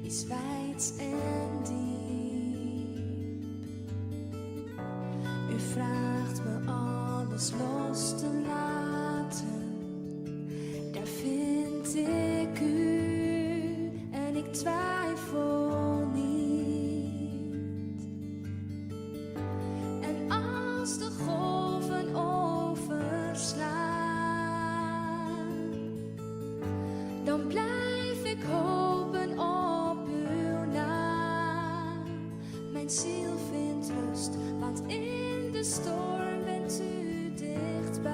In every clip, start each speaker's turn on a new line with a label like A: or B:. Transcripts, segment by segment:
A: Is wijd en diep. U vraagt me alles los te laten. Daar vind ik u en ik twijfel niet. En als de golven overslaan, dan blijf ik hopen op uw naam. Mijn ziel vindt rust, want in de storm bent u dichtbij.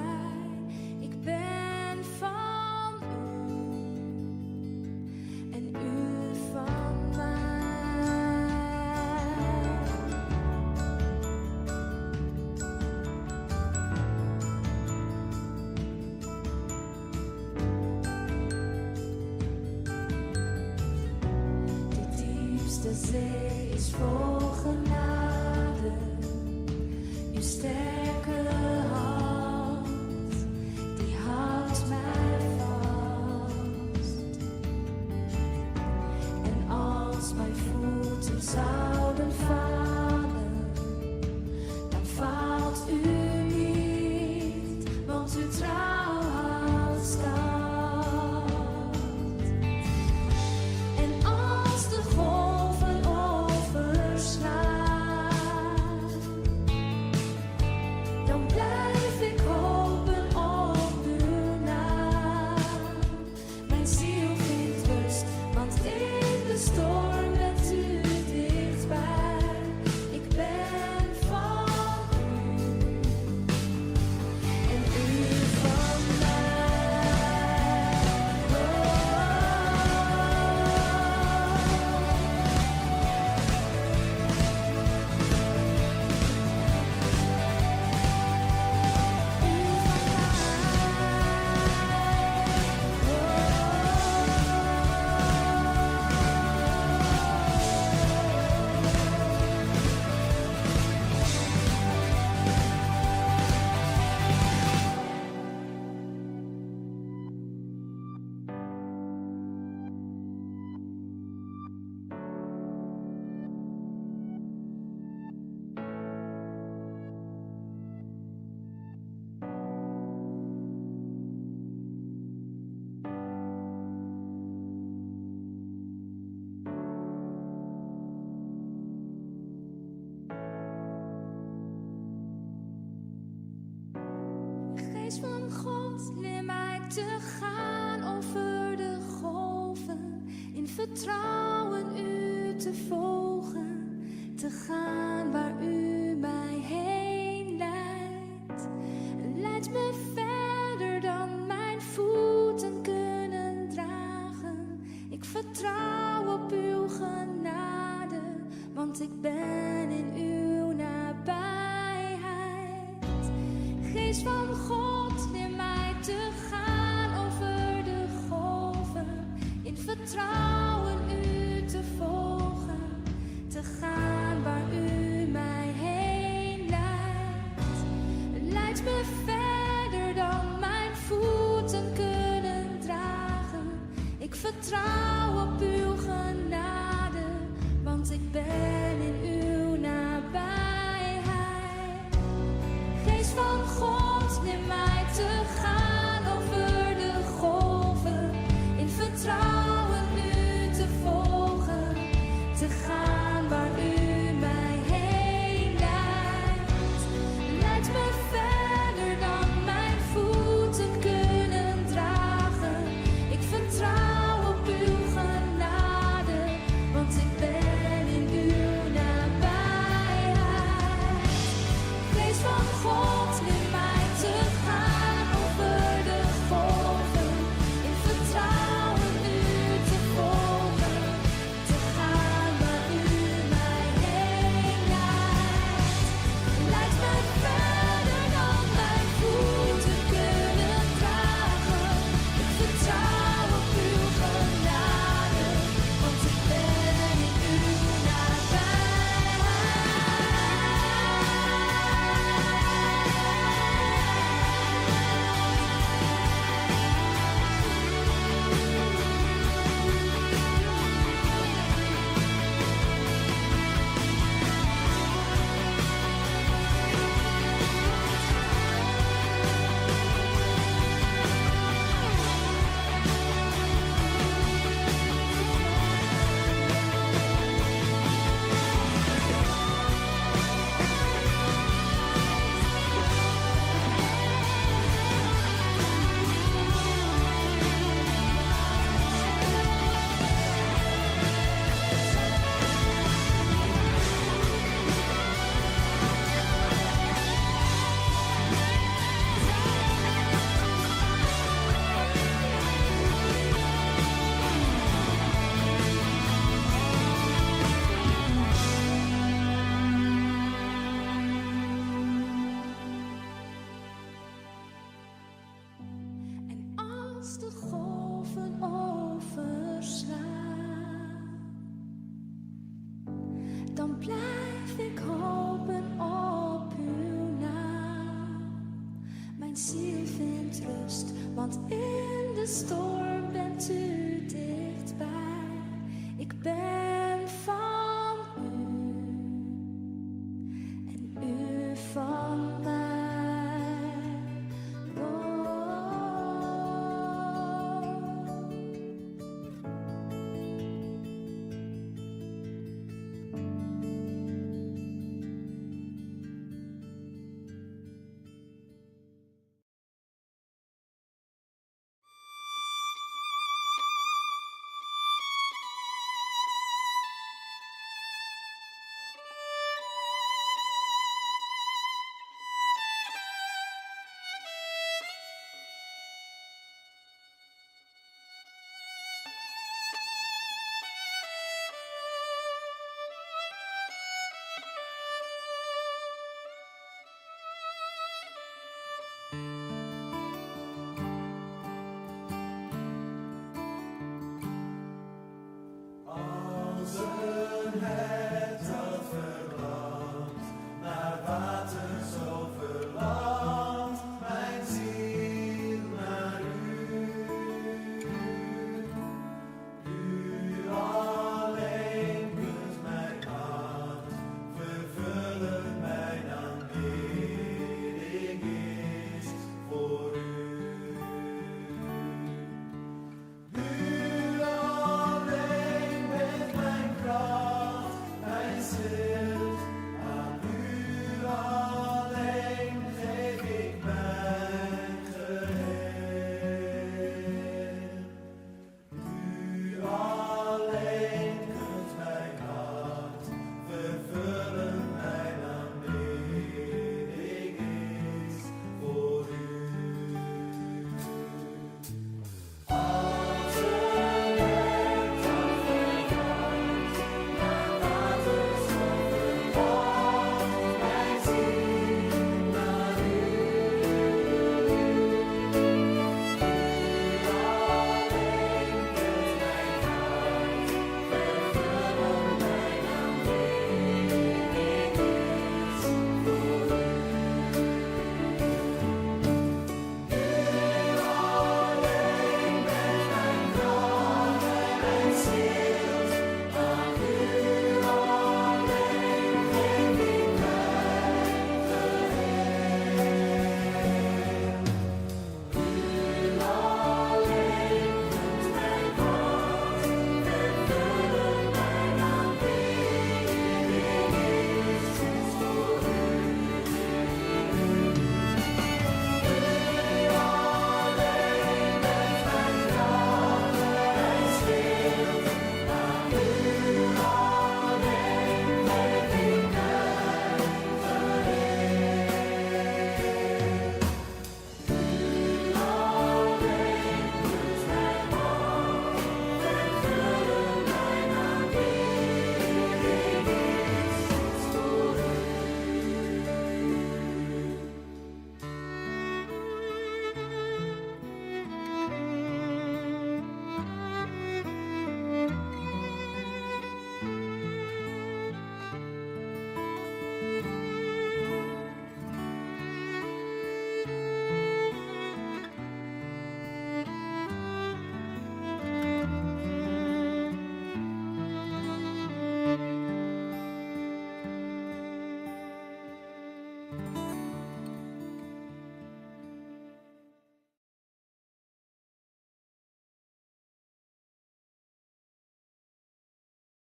A: Ik ben van u en u van mij. De diepste zee is vol genade. Uw sterke hand, die houdt mij vast. En als mijn voeten zouden falen, dan faalt u niet, want uw trouw houdt stand. En als de golven overslaan, dan blijf ik hopen op uw naam. Mijn ziel vindt rust, want in de storm bent u dichtbij. Ik ben van u en u van mij. Oh, u van mij. Geest van God, leer mij te gaan over de golven, in vertrouwen u te volgen, te gaan waar u mij heen leidt. Leid me verder dan mijn voeten kunnen dragen. Ik vertrouw op uw genade, want ik ben in uw nabijheid. Geest van God, leer mij te gaan over de golven, in vertrouwen u te volgen, te gaan waar u mij heen leidt. Leid me verder dan mijn voeten kunnen dragen. Ik vertrouw op uw genade, want ik ben in uw nabijheid. Geest van God, leer mij te gaan over de golven, in vertrouwen u te volgen, te gaan waar u mij heen leidt. Leid me verder dan mijn voeten kunnen dragen. Ik vertrouw op uw genade, want ik ben in uw nabijheid. Geest van God, leer mij te gaan over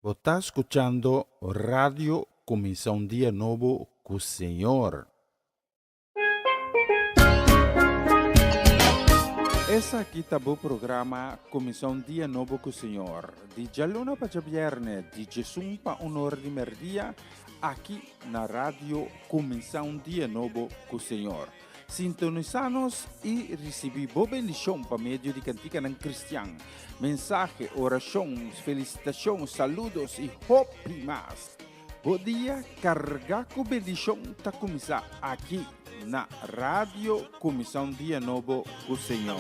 B: Bo ta skuchando Radio Kuminsá un Dia Nobo ku Señor. Esaki ta bo programa Kuminsá un Dia Nobo ku Señor, di djaluna pa djabièrnè, di djesun pa un ora di mèrdia, aki na Radio Kuminsá un Dia Nobo ku Señor. Sintonisá nos i risibí bo bendishon pa medio di kantikanan kristian, mensahe, orashon, felisitashon, saludos i hopi mas. Bo dia kargá ku bendishon ta kuminsá aki na Radio Kuminsá un Dia Nobo ku Señor.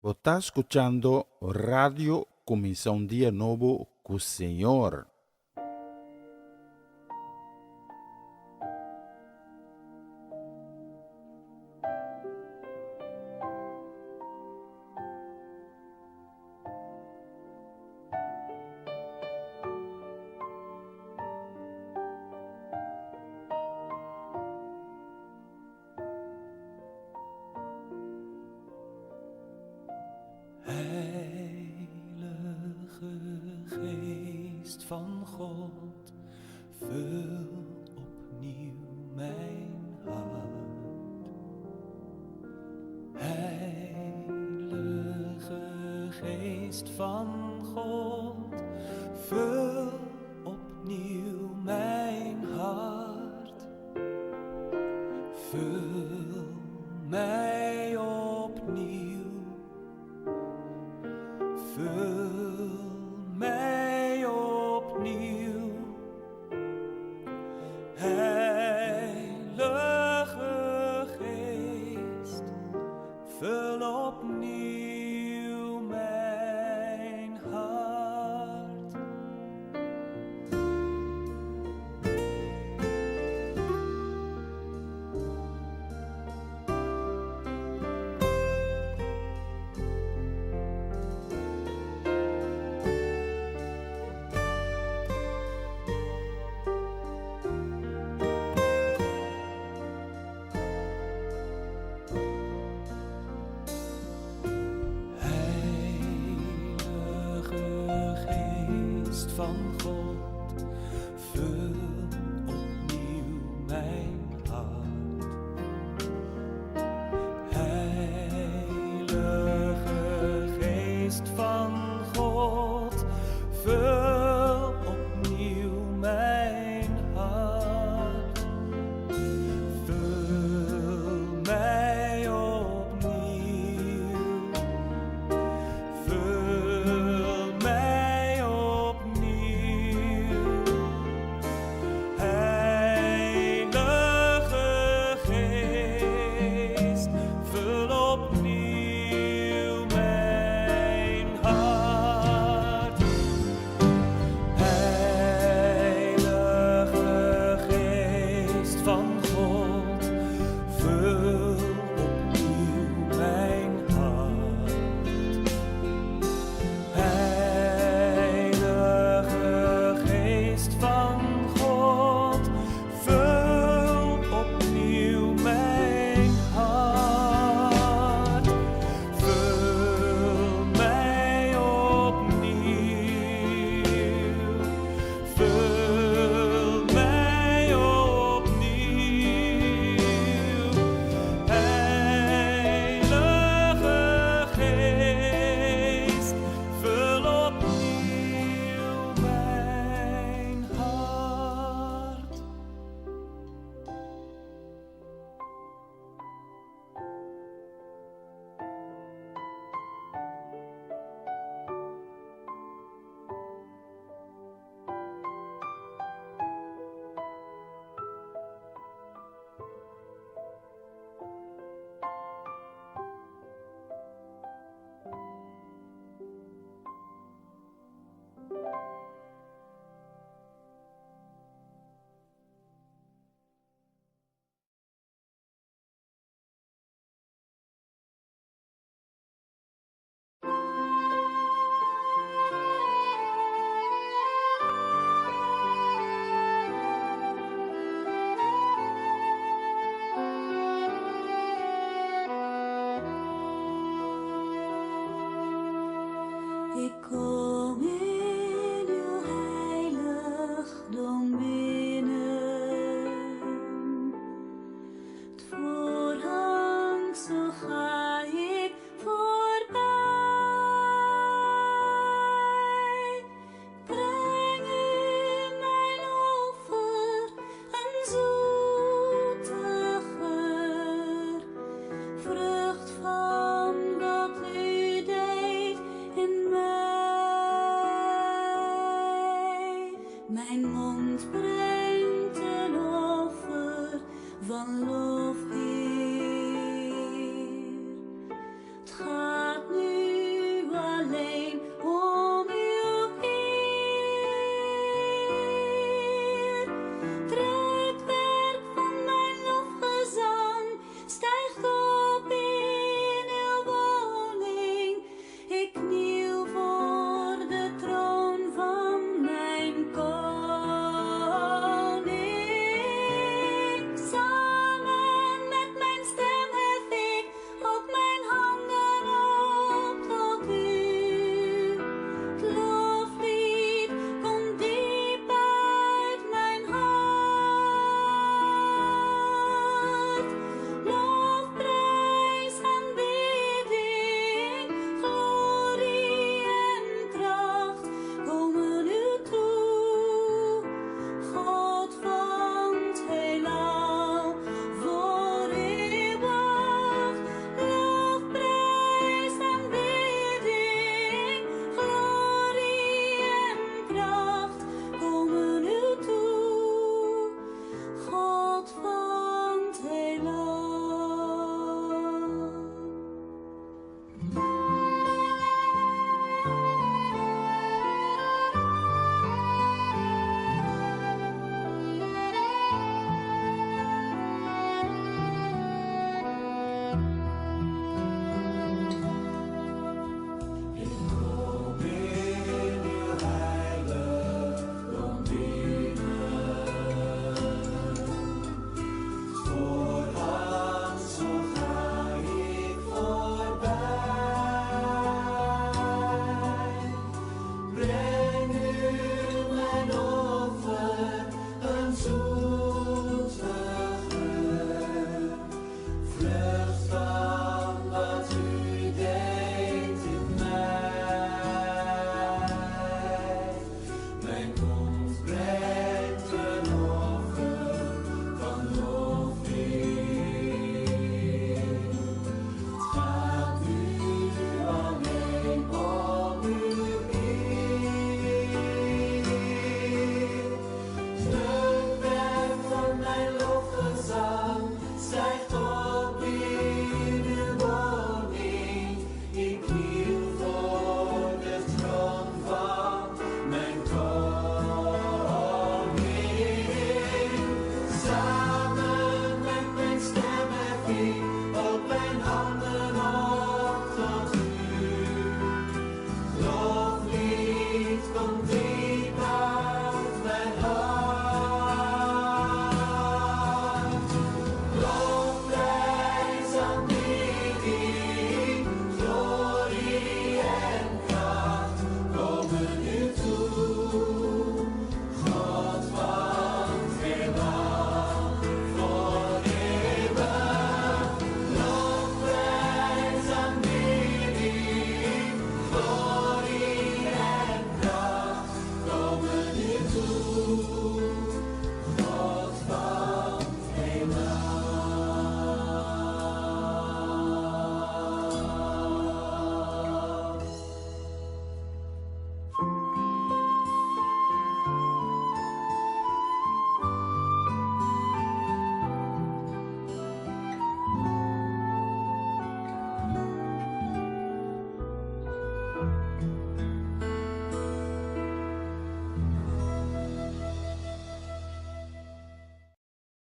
B: Bo ta skuchando Radio Kuminsá un Dia Nobo ku Señor.
C: Heilige Geest van God, vul opnieuw mijn hart. Heilige Geest van God, vul opnieuw mijn hart. Vul mij opnieuw. Vul mij opnieuw. Heilige Geest, vul opnieuw mijn hart. Heilige Geest van God, vul opnieuw mijn hart. Heilige Geest van God, vul opnieuw mijn hart. Vul mij opnieuw. Vul mij opnieuw. Heilige Geest, vul opnieuw mijn hart. Heilige Geest van God, vul opnieuw mijn hart. Heilige Geest van God, vul opnieuw mijn hart. Vul mij opnieuw. Vul mij opnieuw. Heilige Geest, vul opnieuw mijn hart.
A: Ik kom in uw heiligdom binnen. Het voorhangsel ga ik voorbij. Breng u mijn offer, een zoete geur. Vrucht van wat u deed in mij. Mijn mond brengt een offer van lof, Heer. Het gaat nu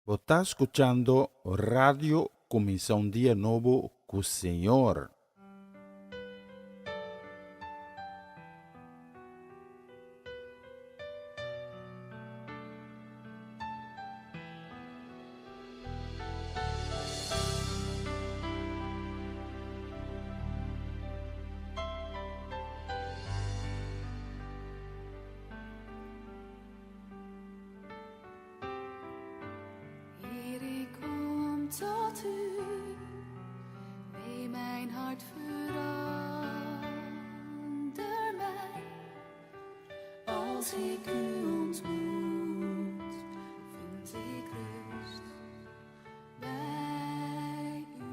B: Bo ta skuchando Radio Kuminsá un Dia Nobo ku Señor.
A: Heer, ik kom tot u. Neem mijn hart, verander mij. Als ik u ontmoet, vind ik rust bij u.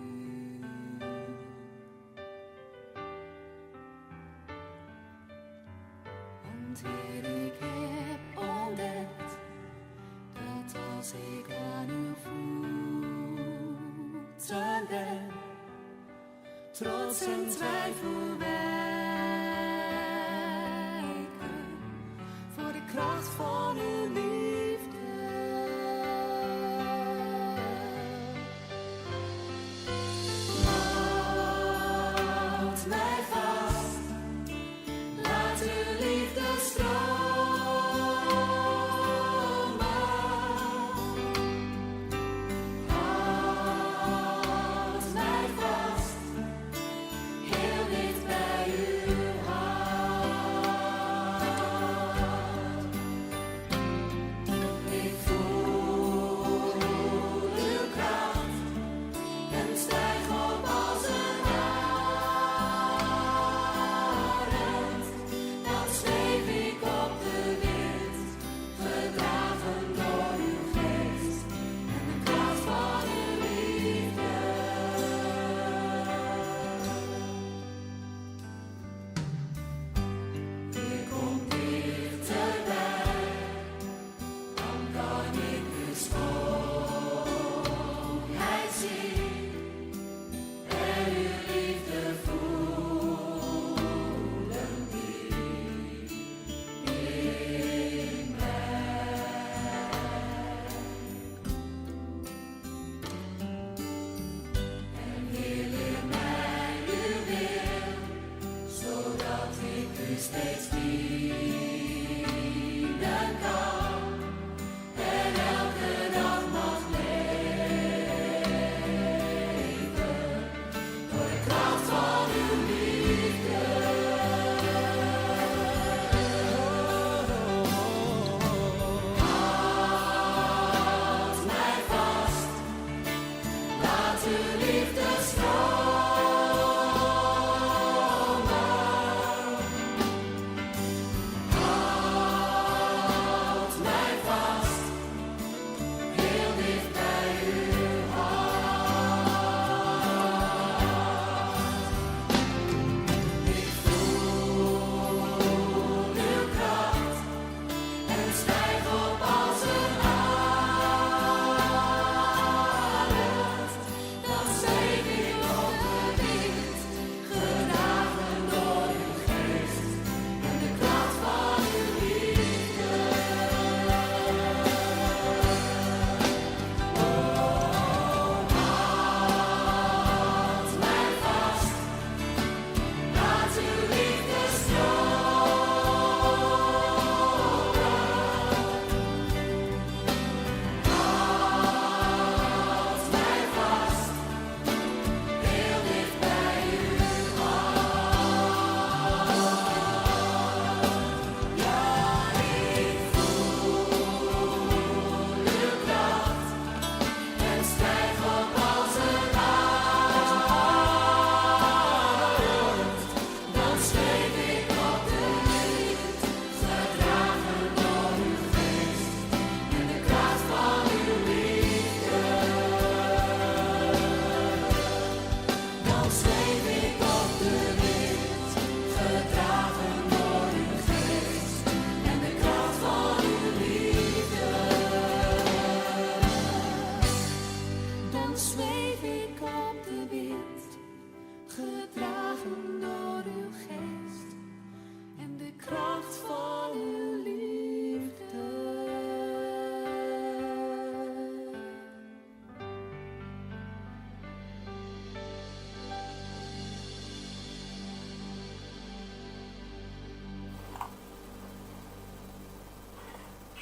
A: Want Heer, ik heb ontdekt dat als ik aan uw voeten ben, trots en twijfel wijken voor de kracht van uw liefde. Houd mij vast, laat uw liefde stromen. Houd mij vast, heel dicht bij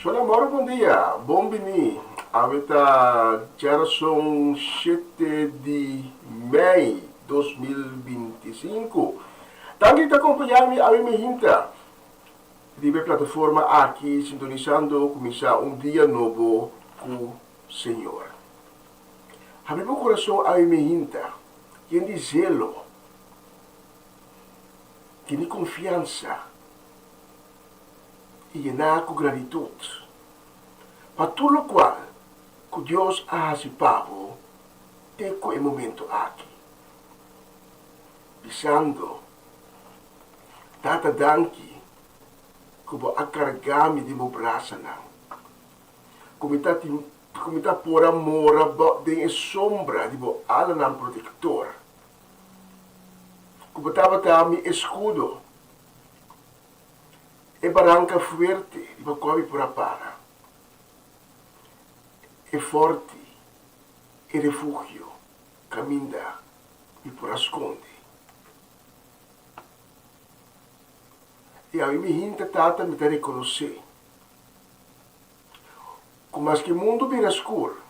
D: Shona Mauro bon dia, bon bini. Awe ta djarason shete di mei 2025. Danki ta kompañá mi awe mi hinta riba e plataforma aki sintonisando kuminsá un dia nobo ku Señor. Habri bo kurason awe mi hinta, yen di zelo, tene konfiansa i yená ku gratitut pa tur lokual ku Dios a hasi pa bo te ku e momento aki, bisando, Tata danki ku bo a kargá mi den bo brasanan, ku mi ta tin ku mi ta por a mora den e sombra di bo alanan protektor, ku bo tabata mi eskudo. E baranka fuerte riba kua mi por a para, e fòrti, e refugio kaminda mi por a skonde. I awe mi hinta Tata mi ta rekonosé ku maske mundu bira skur,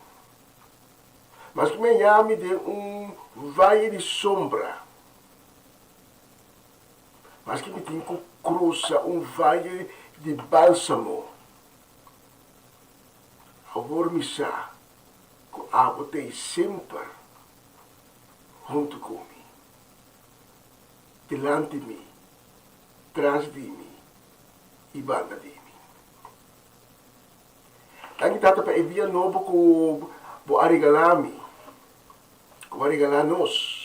D: maske mi a yami den un vaye di sombra, Maske mi tin ku krusa un vaye di bálsamo, awor mi sa ku abo ta ei semper huntu ku mi, dilanti mi, tras di mi i banda di mi. Danki Tata pa e dia nobo ku bo a regalá mi, ku bo a regalá nos.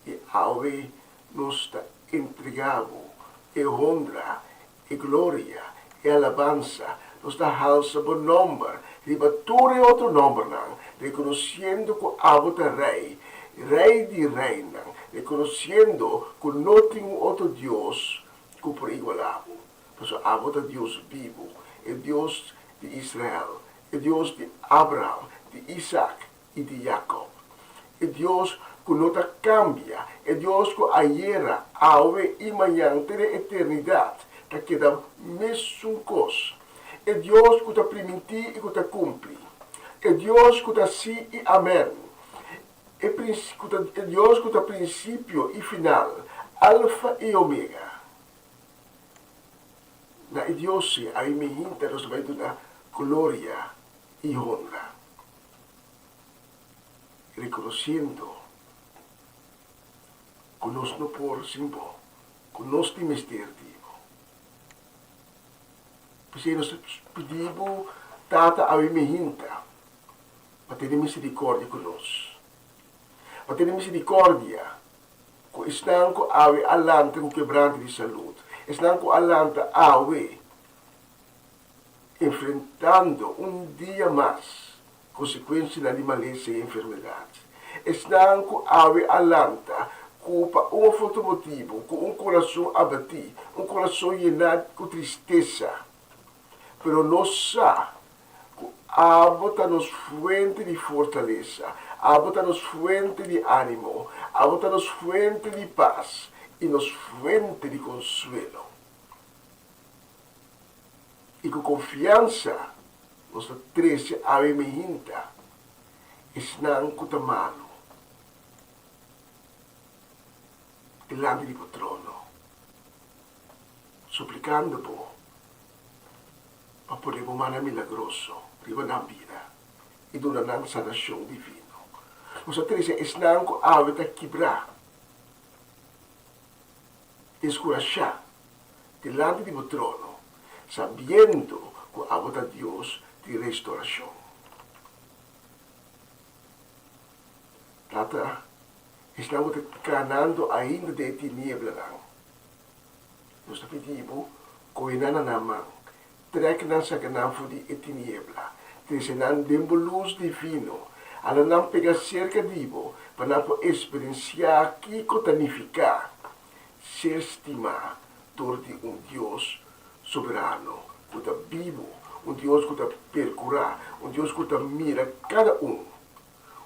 D: I awe nos ta entregá bo e honra, e gloria, e alabansa. Nos ta halsa bo nòmber riba tur e otro nòmbernan, rekonosiendo ku abo ta Rei, Rei di reinan, rekonosiendo ku no tin un otro Dios ku por igualá bo, pasobra abo ta Dios bibu, e Dios di Israel, e Dios di Abraham, di Isak i di Jakòb. E Dios ku no ta kambia, e Dios ku ayera, awe i mañan te den eternidat ta keda mesun kos. E Dios ku ta primintí i ku ta kumpli. E Dios ku ta sí i amèn. E e Dios ku ta prinsipio i final, Alfa i Omega. Na e Dios ei awe mi hinta nos ta bai duna gloria i honra. Reconociendo cu nos no por sin bo, cu nos tin mester di bo. P'esei nos ta pidi bo, Tata, awe mi hinta pa tene misericordia cu nos, pa tene misericordia cu esnan cu awe a lanta cu quebrante di salud, esnan cu a lanta awe enfrentando un dia mas konsekuensianan di malesa i enfermedat. Esnan ku awe a lanta ku pa un òf otro motibu ku un kurason abatí, un kurason yená ku tristesa, pero nos sa ku abo ta nos fuente di fortalesa, abo ta nos fuente di ánimo, abo ta nos fuente di pas i nos fuente di konsuelo. I ku konfiansa nos ta trese awe mehinta esnan ku ta malu dilanti di bo trono, suplikando bo pa pone bo mannan milagroso riba nan bida i duna nan sanashon divino. Nos ta trese esnan ku awe ta kibrá, deskurashá dilanti di bo trono, sabiendo ku abo ta Dios di restorashon. Tata, esnan ku ta kanando ainda den e tinieblanan, nos ta pidi bo, kohe nan na nan man, trèk nan saka nan for di e tiniebla, trese nan den bo lus divino, hala nan pega serka di bo pa nan por eksperensiá kiko ta nifiká ser stimá dor di un Dios soberano ku ta bibu, un Dios ku ta perkurá, un Dios ku ta mira kada un,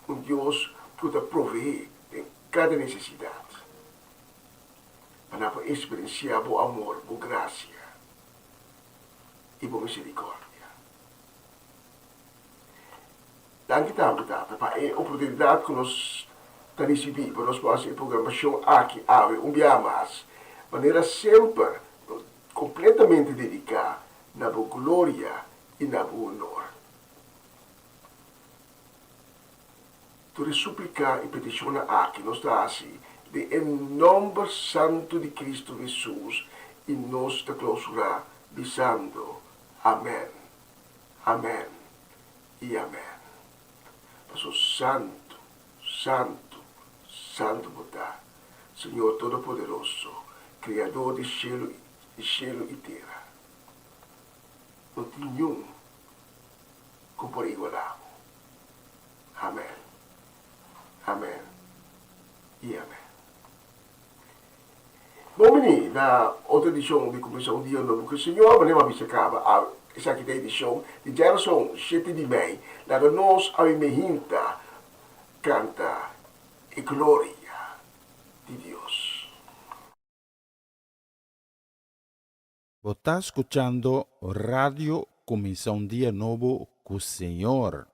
D: un Dios ku ta proveé den kada nesesidat. Pa nan por eksperensiá bo amor, bo grasia. i bo miserikòrdia. Danki tambe, Tata, pa e oportunidat ku nos ta risibí pa nos por hasi e programashon aki awe un biaha mas. Manera semper, nos kompletamente dediká na bo gloria i na bo honor. Tur e súplika i petishonnan aki nos ta hasi den e nòmber santu di Kristu Hesus i nos ta klousurá bisando, Amèn, amèn i amèn. Paso santu, santu, santu bo ta, Señor Todopoderoso, Kreador di shelu di shelu i tera. No tin niun ku por igualá bo. Amèn, amèn i amèn. Bon bini na otro edishon di Kuminsá un Dia Nobo ku Señor. Manera mi a bisa kaba, awe esaki ta edishon di djarason shete di mei. Laga nos awe mehinta kanta e gloria di Dios.
B: Bo ta skuchando Radio Kuminsá un Dia Nobo ku Señor.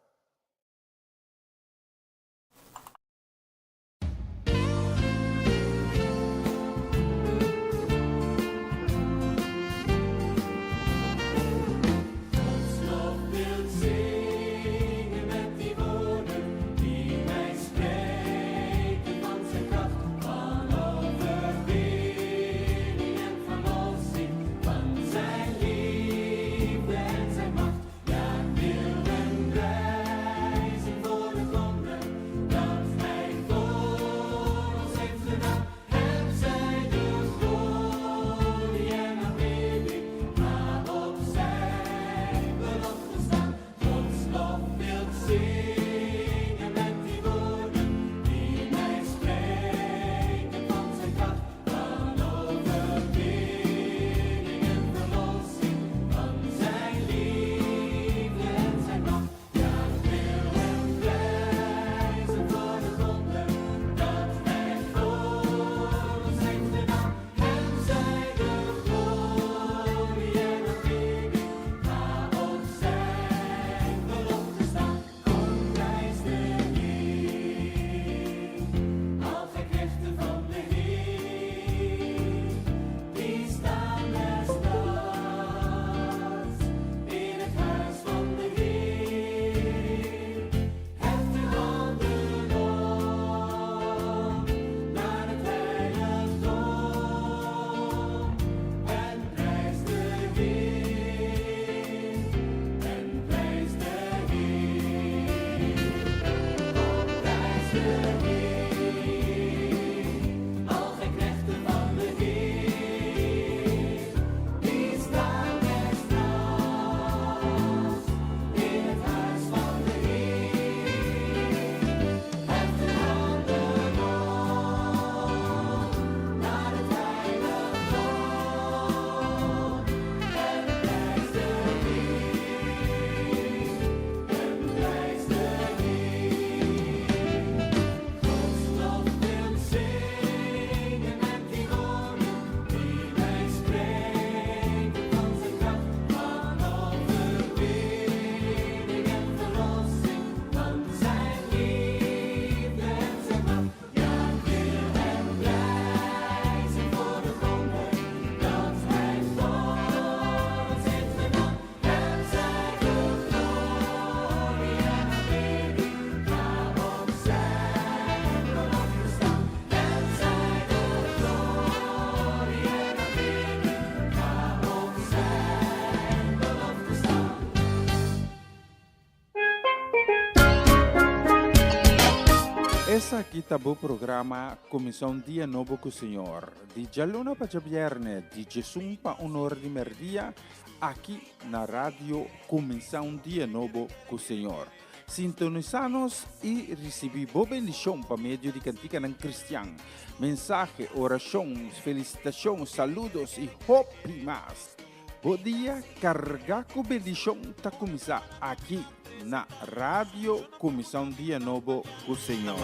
B: Esaki ta bo programa Kuminsá un Dia Nobo ku Señor, di djaluna pa djabièrnè, di djesun pa un ora di mèrdia, aki na Radio Kuminsá un Dia Nobo ku Señor. Sintonisá nos i risibí bo bendishon pa medio di kantikanan kristian, mensahe, orashon, felisitashon, saludos i hopi mas. Bo dia kargá ku bendishon ta kuminsá aki na Radio Kuminsá un Dia Nobo ku Señor.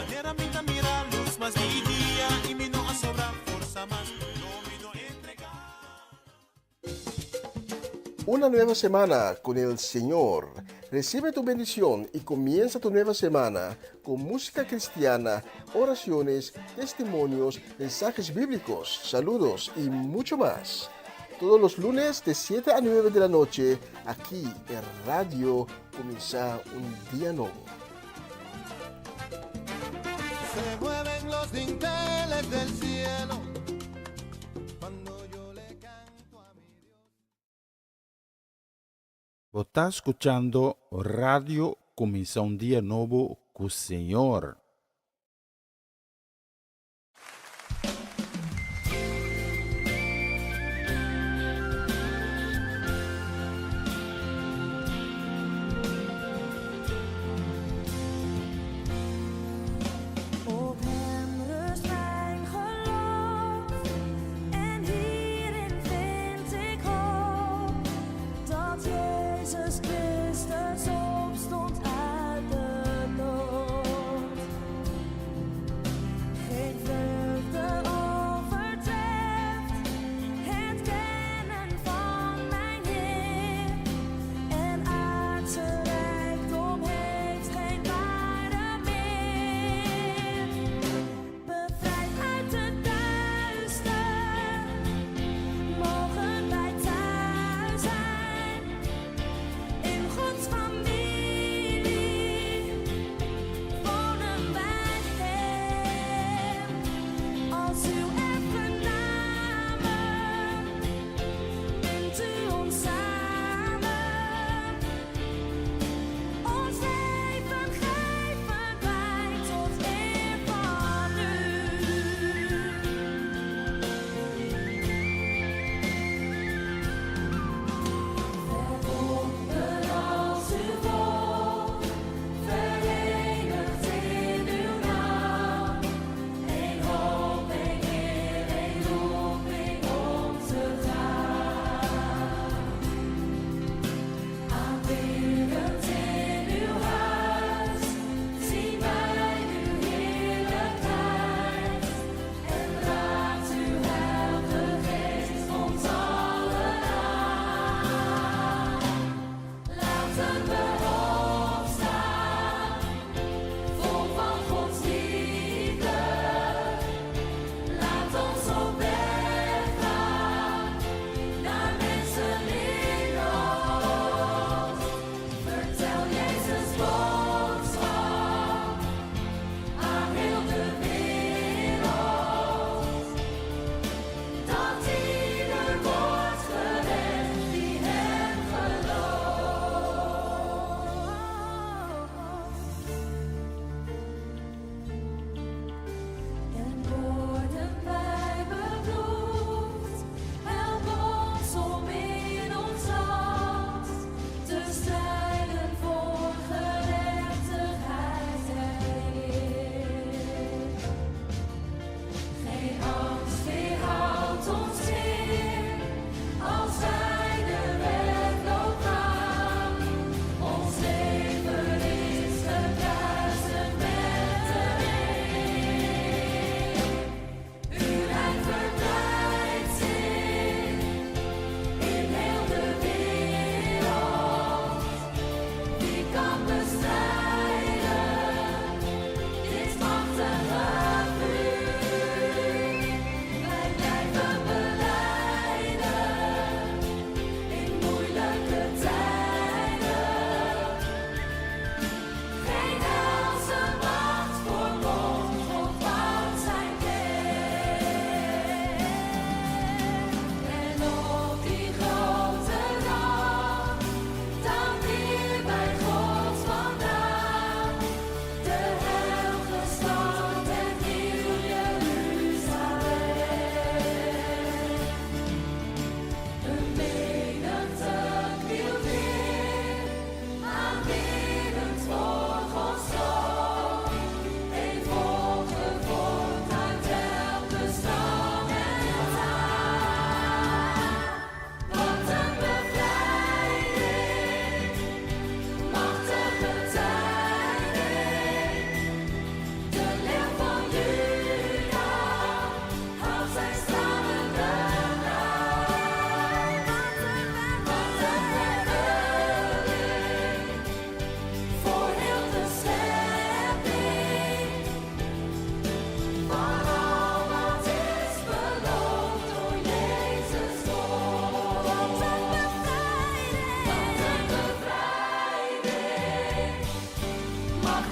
D: Una nueva semana con el Señor. Recibe tu bendición y comienza tu nueva semana con música cristiana, oraciones, testimonios, mensajes bíblicos, saludos y mucho más. Todos los lunes de 7 a 9 de la noche, aquí en Radio Comienza un Día Nuevo.
E: Se mueven los dinteles del cielo cuando yo le canto a mi Dios.
B: Bo ta skuchando Radio Kuminsá un Dia Nobo ku Señor.
A: Op hem rust mijn geloof en hierin vind ik hoop dat Jezus Christus opstond uit de dood. Geen vreugde overtreft het kennen van mijn Heer en aardse rijkdom heeft geen waarde meer. Bevrijd uit het duister, mogen wij thuis zijn.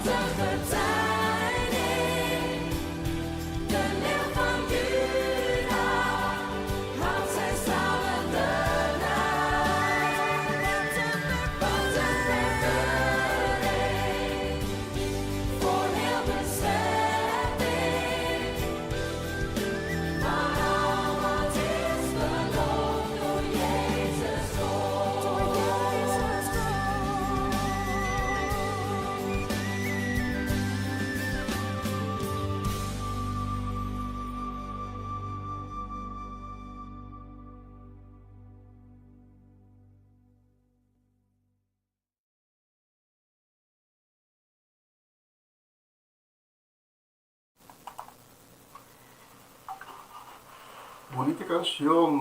A: een getijden. De leeuw van Juda houdt zijn stralende naam. Wat een vervulling voor heel de schepping. Van al wat is beloofd door Jezus God. Door Jezus God.
D: Bunita canción.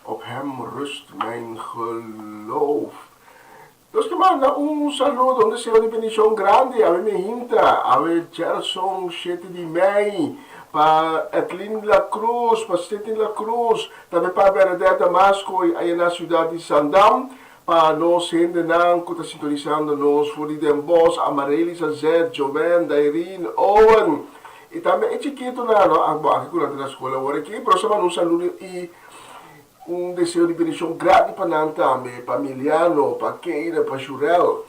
D: Op hem rust mijn geloof. Nos ke manda un saludo, un deseo di bendicion grandi awe Mehinta, awe Gerson shete di mei, pa Edlin La Cruz, pa Sidney La Cruz, tambe pa Bernadette Damasco y aya na ciudad di Zandam, pa nos hendenan cu ta sintonisando nos for di Den Bosch, Amarelys Azet, Joanne, Dairine, Owen, y tambe e chikitonan, no, bo aki cu nan ta na school awor aki, pero sa manda un saludo y Un deseo di bendicion grandi pa nan tambe, pa Miliano, pa Keira, pa Shurel.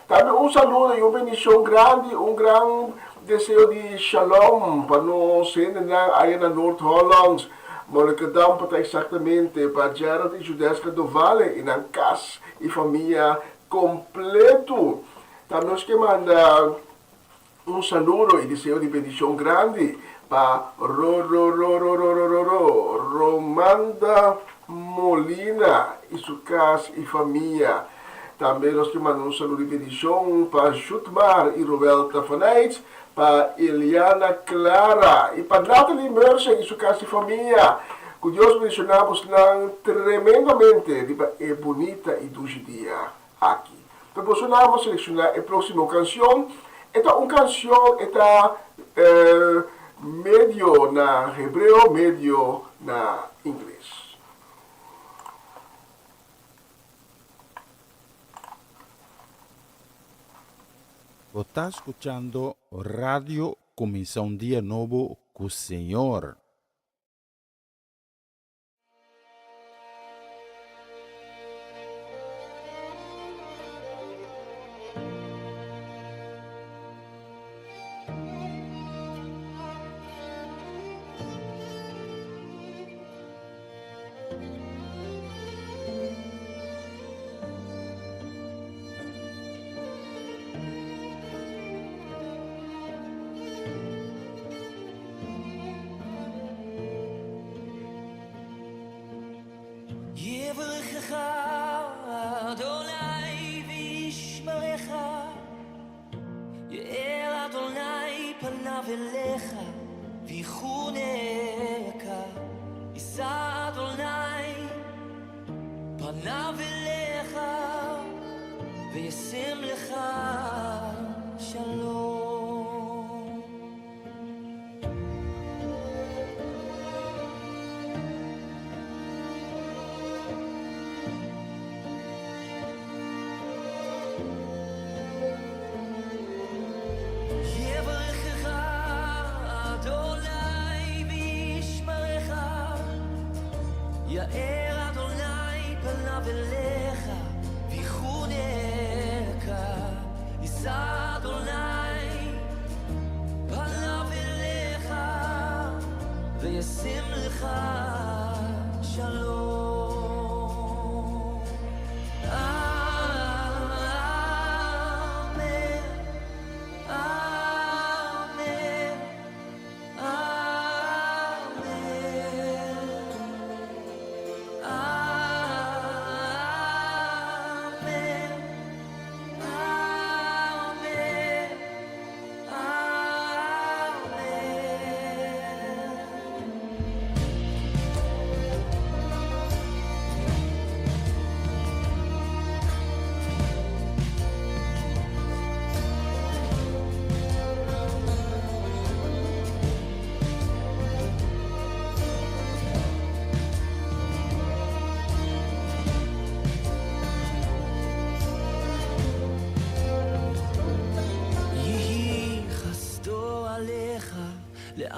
D: Tambe un saludo y un bendicion grandi, un gran deseo di shalom pa nos hendenan aya na Noord Holland, Monnikendam pa ta exactamente, pa Gerald y Judeska Dovale y nan cas y famia completo. Tambe nos ke manda Un saludo y deseo di bendicion grandi pa Rorororororororo Romanda Molina y su cas y famia. Tambe nos ke manda un saludo di bendicion pa Jutmar y Roelta van Eyts, pa Eliana Clara y pa Natalie Mercer y su cas y famia. Cu Dios bendiciona bosnan tremendamente riba e bunita y dushi dia aki. Ta boso nan bo selecciona e proximo cancion. E ta un cancion e ta medio na hebreo medio na ingles.
B: Bo ta scuchando Radio Cuminsa un Dia Nobo cu Señor.
C: פניו אליך ויחונך, יישא אדוני.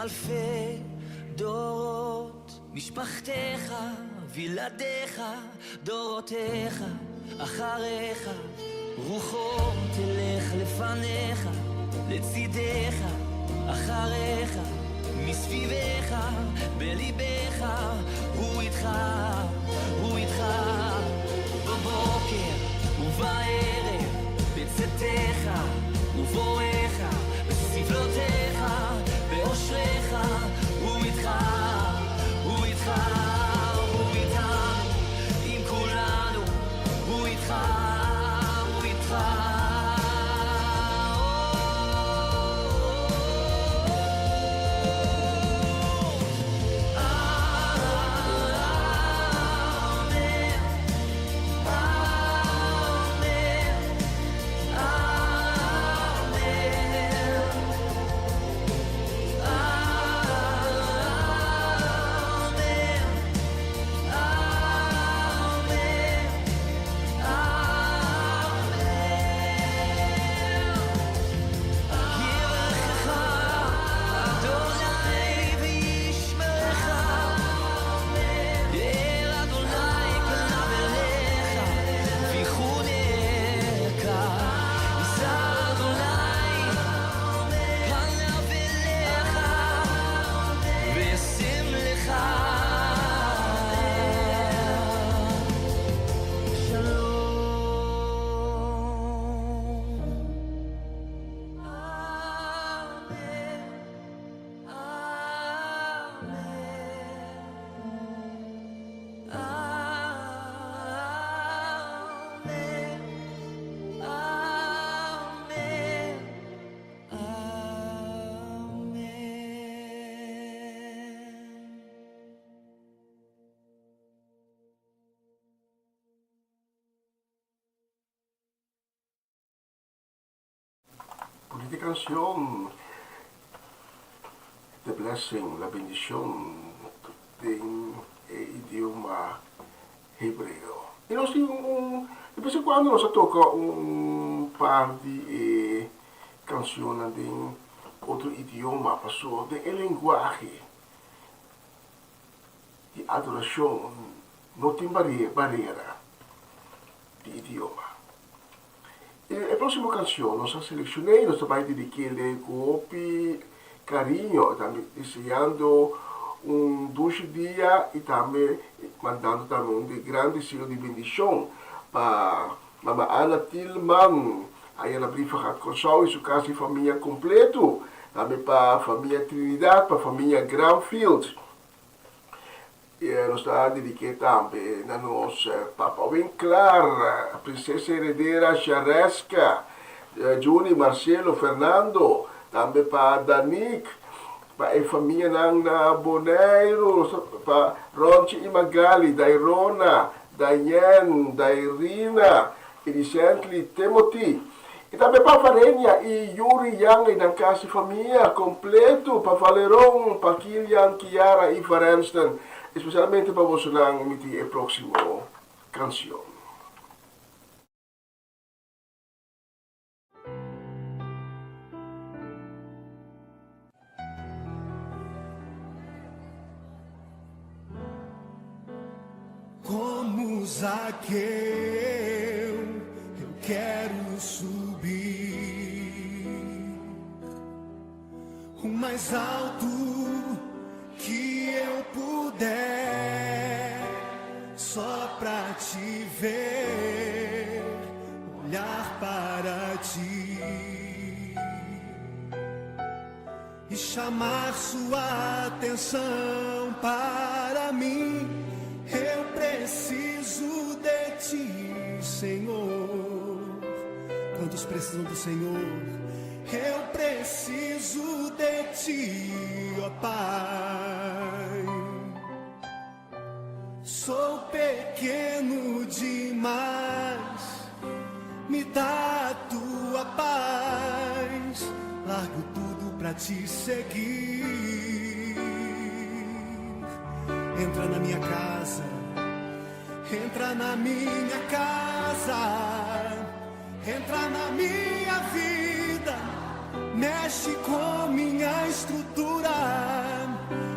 C: אלפי דורות משפחתך וילדיך דורותיך אחריך רוחו תלך לפניך לצידך אחריך מסביבך בליבך הוא איתך הוא איתך בבוקר ובערב בצאתך ובואך בסבלותיך באושרך הוא איתך הוא איתך הוא איתנו עם כולנו הוא איתך הוא איתך אדוני וישמרך יאר אדוני פניו אליך ויחונך יישא אדוני פניו אליך וישם לך שלום אמן אמן אמן אמן אמן
D: Bunita cancion The Blessing, La Bendicion, den e idioma hebreo. Y nos tin un, de bes en cuando nos a toca un par di e cancionnan den otro idioma, paso den e lenguahe di adoracion no tin barera di idioma. E próximo canción nos a seleccioné y nos ta bai dediquele cu hopi cariño, tambe deseando un dushi dia y tambe mandando tambe un gran deseo di bendicion pa Mama Ana Tilman aya na Brievengat Curaçao y su casa y famia completo, tambe pa famia Trinidad, pa famia Granfield. Nos ta dediké tambe na nos Papa Winklar, Prinsesa Heredera Shareska, Juni, Marcelo, Fernando, tambe pa Danique, pa e famianan na Boneiru, pa Ronchi i Magali, Dairona, Dayen, Dairina i recently Timothy. I tambe pa Varenia i Yuri Yang i nan kasi famia kompleto, pa Valeron, pa Kilian, Kiara i Varenston. Espesialmente pa bosonan mi tin e próksimo kansion.
E: Como Zaqueu, eu quero subir o mais alto que eu puder, só pra te ver, olhar para ti e chamar sua atenção para mim. Eu preciso de ti, Senhor. Quantos precisam do Senhor? Eu preciso de ti, ó Pai. Sou pequeno demais, me dá a tua paz. Largo tudo pra te seguir. Entra na minha casa, entra na minha casa, entra na minha vida. Mexe com minha estrutura,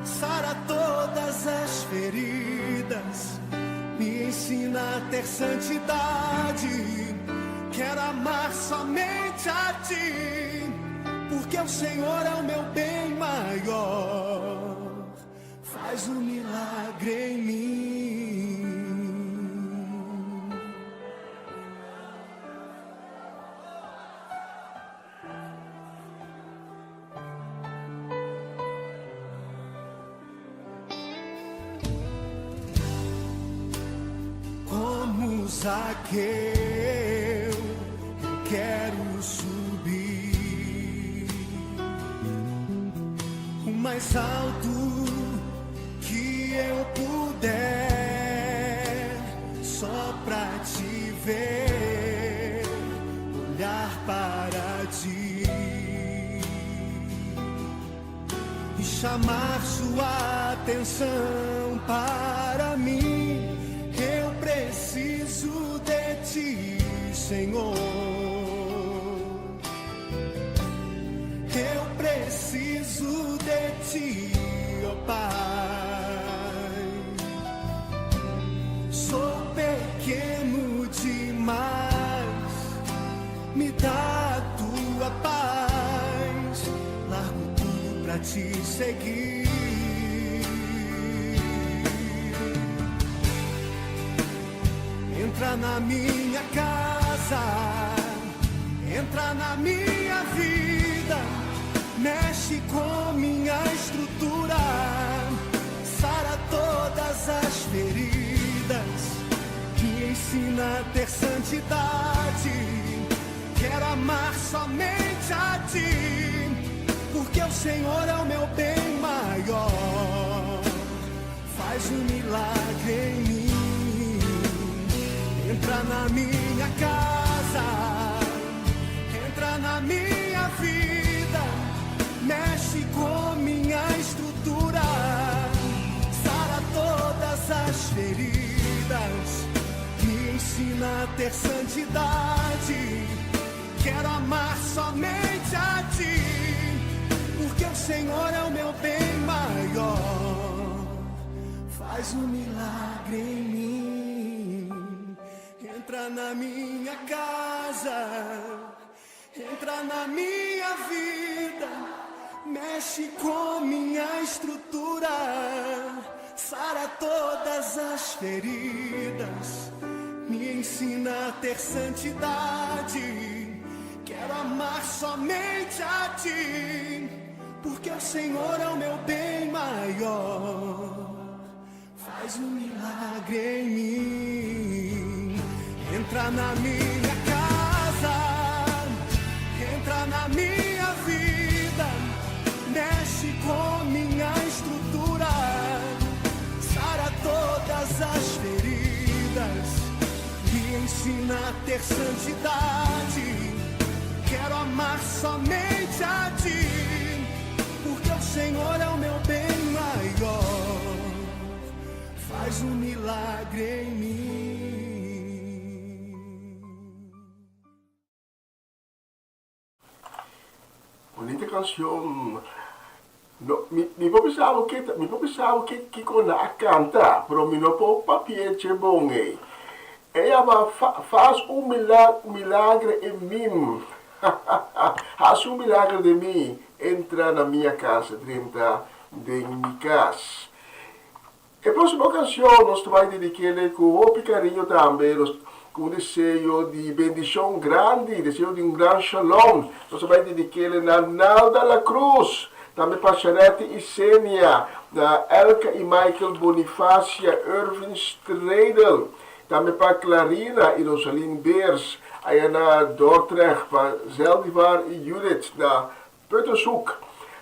E: sara todas as feridas, me ensina a ter santidade. Quero amar somente a ti, porque o Senhor é o meu bem maior. Faz um milagre em mim. Como Zaqueu, eu quero subir o mais alto que eu puder, só pra te ver, olhar para ti e chamar sua atenção para mim. Eu preciso de ti, Senhor. Eu preciso de ti, ó Pai. Sou pequeno demais, me dá a tua paz. Largo tudo pra te seguir. Entra na minha casa, entra na minha vida, mexe com minha estrutura, sara todas as feridas, me ensina a ter santidade. Quero amar somente a ti, porque o Senhor é o meu bem maior. Faz um milagre em mim. Entra na minha casa, entra na minha vida, mexe com minha estrutura, sara todas as feridas, me ensina a ter santidade. Quero amar somente a ti, porque o Senhor é o meu bem maior. Faz um milagre em mim. Entra na minha casa, entra na minha vida, mexe com minha estrutura, sara todas as feridas, me ensina a ter santidade. Quero amar somente a ti, porque o Senhor é o meu bem maior. Faz um milagre em mim. Entra na minha casa, entra na minha vida, mexe com minha estrutura, sara todas as feridas, me ensina a ter santidade. Quero amar somente a ti, porque o Senhor é o meu bem maior. Faz um milagre em mim.
D: Bunita cancion. No, mi, mi por bisa bo ke, mi por bisa bo ke kiko nan a canta, pero mi no por papia che bon ei. E yama fa, Faz un milagre en mim. Haz un milagre den mi, entra na mia cas, drenta den mi cas. E próximo cancion nos ta bai dedik'ele cu hopi cariño tambe, nos cu un deseo di bendicion grandi, deseo di un gran shalom. Nos ta bai dedik'ele na Nalda La Cruz, tambe pa Sharette y Senia, na Elka y Michael Bonifacia, Irvin Stredel, tambe pa Clarina y Rosaline Beers, aya na Dordrecht, pa Zeldivar y Judith na Puttershoek.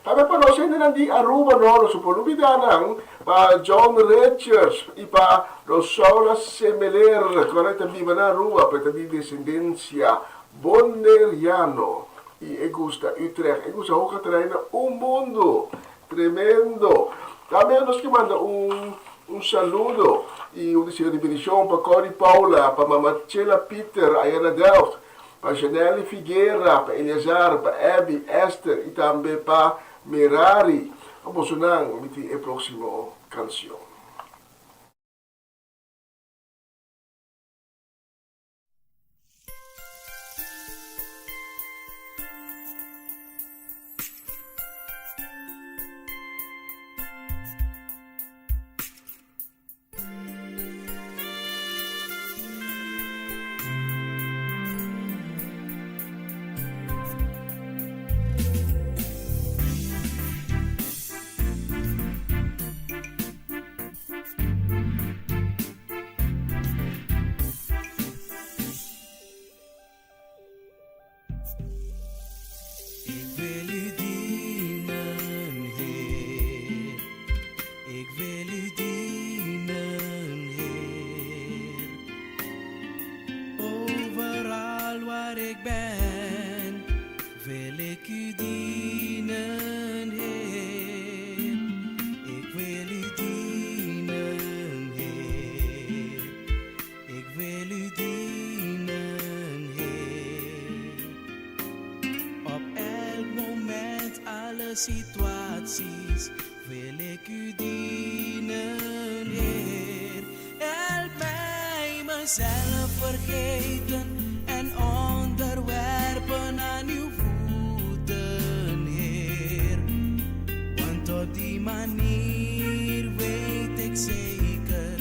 D: Tambe pa nos hendenan di Aruba no nos por lubida nan, pa John Richards y pa Rosaura Semeler cu ahora ta biba na Aruba pero ta di descendencia Boneriano y e gusta Utrecht, e gusta hoga trae na un mundo. Tremendo! Tambe nos ke manda un un saludo y un deseo di bendicion pa Corrie Paula, pa mama Chela Pieter aya na Delft. Pa Janelly Figuera, pa Eleazar, pa Abby, Esther i tambe pa Merari. Pa bosonan mi tin e próksimo kansion.
C: Ik wil u dienen, Heer. Ik wil u dienen, Heer. Overal waar ik ben, wil ik u dienen, Heer. Ik wil u dienen, Heer. Ik wil u dienen, Heer. Op elk moment, alle situaties, wil ik u dienen, Heer. Help mij mezelf vergeten en onderwerpen aan uw voeten, Heer. Want op die manier weet ik zeker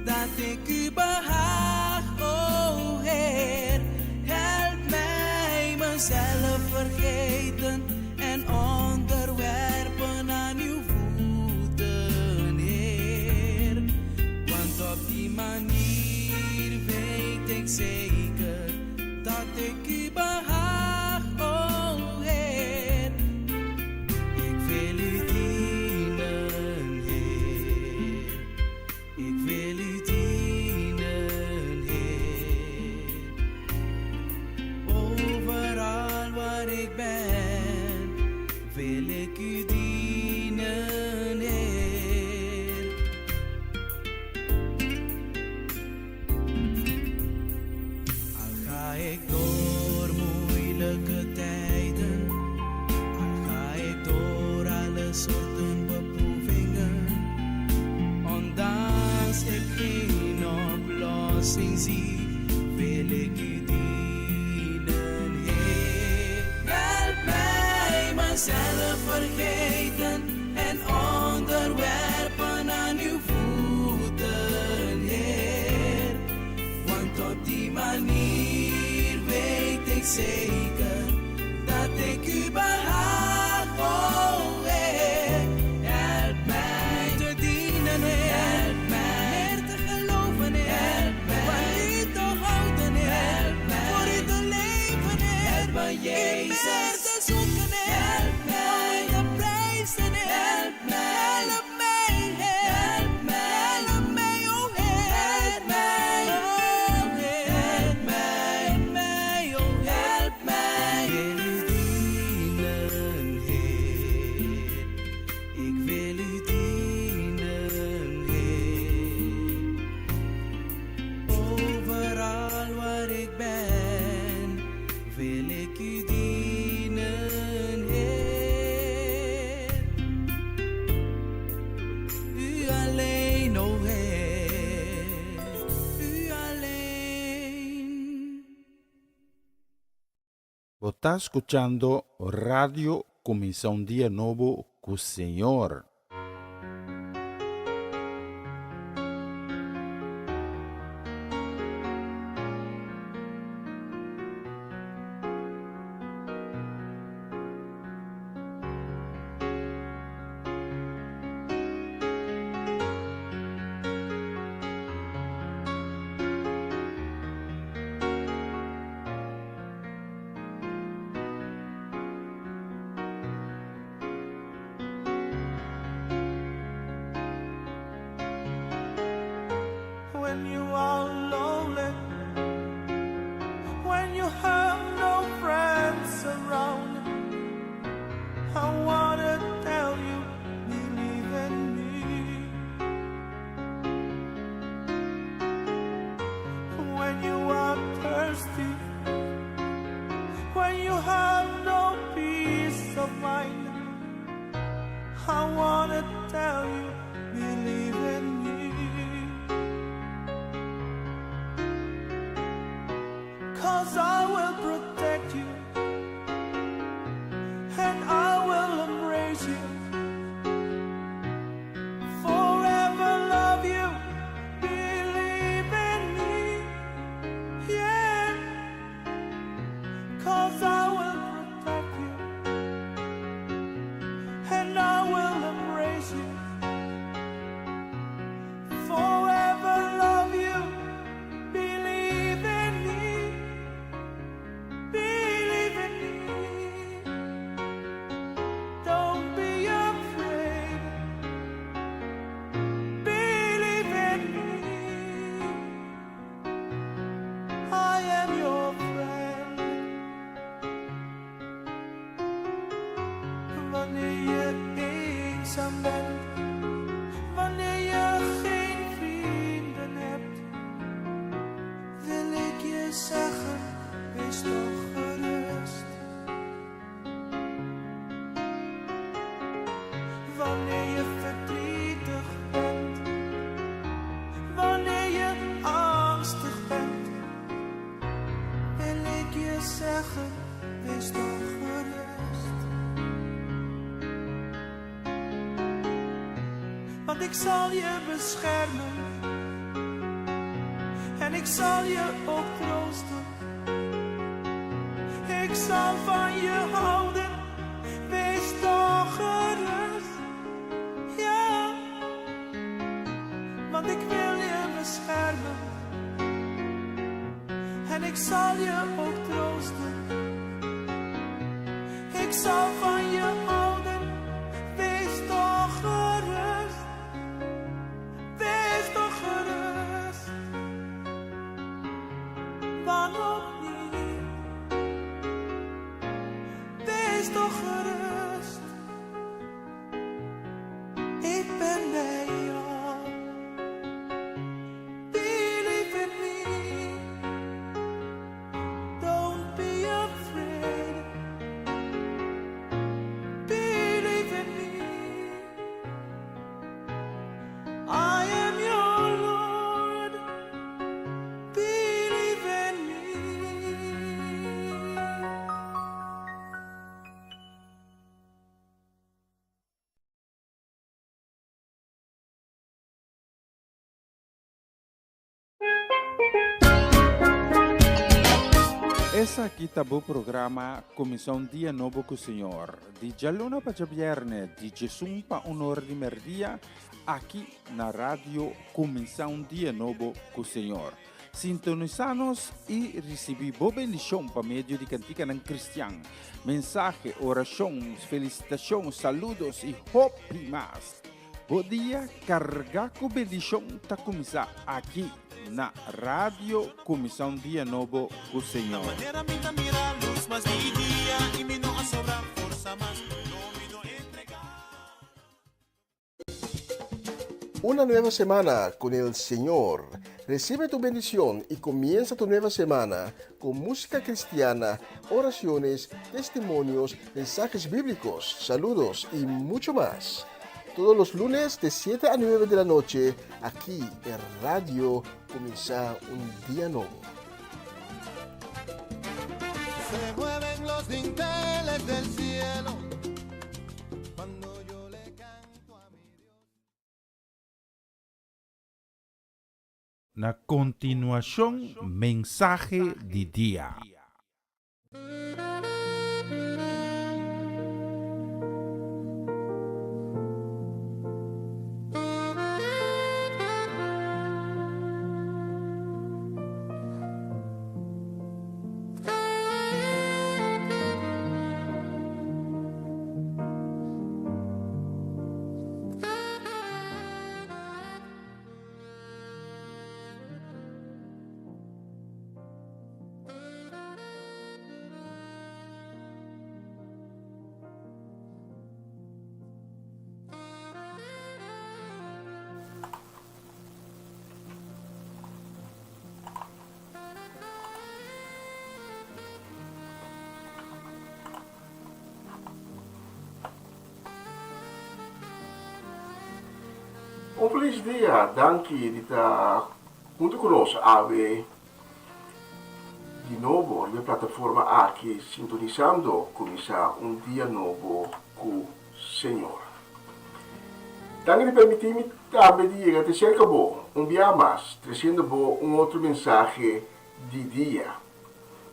C: dat ik u behaag, o Heer. Help mij mezelf vergeten en onderwerpen aan uw voeten, Heer. Want op die manier weet ik zeker dat ik u behaag, o Heer. Ik wil u dienen, Heer. Ik wil u dienen, Heer. Overal waar ik ben, wil ik u dienen, Heer. Al ga ik door moeilijke tijden, al ga ik door alle soorten beproevingen, ondanks ik geen oplossing zie, wil ik u dienen, Heer. Help mij mezelf vergeten en onderwerpen aan uw voeten, Heer. Want op die manier weet ik zeker dat ik u behaag, o Heer. Help mij te dienen, Heer. Help mij meer te geloven, Heer. Help mij van u te houden, Heer. Help mij voor u te leven, Heer. Help mij, Jezus. U meer te zoeken, Heer. Help mij te prijzen, Heer. Help mij, help mij, Heer. Help mij, help mij, o Heer. Help mij, oh Heer. Help mij, help mij, oh help mij. Ik wil u dienen, Heer. Ik wil u dienen, Heer. Overal waar ik ben, wil ik u dienen, Heer. U alleen, o Heer, u alleen.
B: Bo ta skuchando Radio Kuminsá un Dia Nobo ku Señor.
C: wanna tell you, believe in me. Cause I will protect you and I will embrace you. Forever love you, believe in me. Yeah. Cause I will protect you and I will embrace you. Forever love you, believe in me. Believe in me. Don't be afraid. Believe in me. I am your friend. Wanneer je eenzaam bent, wanneer je geen vrienden hebt, wil ik je zeggen, wees toch gerust. Wanneer je verdrietig bent, wanneer je angstig bent, wil ik je zeggen, wees toch gerust. Want ik zal je beschermen en ik zal je ook troosten. Ik zal van je houden, wees toch gerust. Ja, want ik wil je beschermen en ik zal je ook troosten. Ik zal van je houden, wees toch gerust. Wees toch gerust. Waarom niet? Wees toch gerust. Ik ben bij jou. Believe in me. Don't be afraid. Believe in me. I am your Lord. Believe in me.
B: Esaki ta bo programa Kuminsá un Dia Nobo ku Señor, di djaluna pa djabièrnè di djesun pa un or di mèrdia, aki na Radio Kuminsá un Dia Nobo ku Señor. Sintonisá nos i risibí bo bendishon pa medio di kantikanan kristian, mensahe, orashon, felisitashon, saludos i hopi mas. Bo dia kargá ku bendishon ta kuminsá aki na Radio Kuminsá un Dia Nobo ku Señor.
E: Manera mi ta mira lus mas di dia i mi no a sobra forsa mas, no mi no entregá.
D: Una nueva semana con el Señor. Recibe tu bendición y comienza tu nueva semana con música cristiana, oraciones, testimonios, mensajes bíblicos, saludos y mucho más. Todos los lunes de 7 a 9 de la noche, aquí en Radio Kuminsá un Dia Nobo.
E: Se mueven los dinteles del cielo cuando yo le canto a mi Dios.
B: Na kontinuashon, mensahe di dia.
D: felis dia, danki di ta huntu ku nos awe di nobo riba e plataforma aki sintonisando kuminsá un dia nobo ku Señor. Danki di permití mi tambe di yega te serka bo un bia mas tresiendo bo un otro mensahe di dia,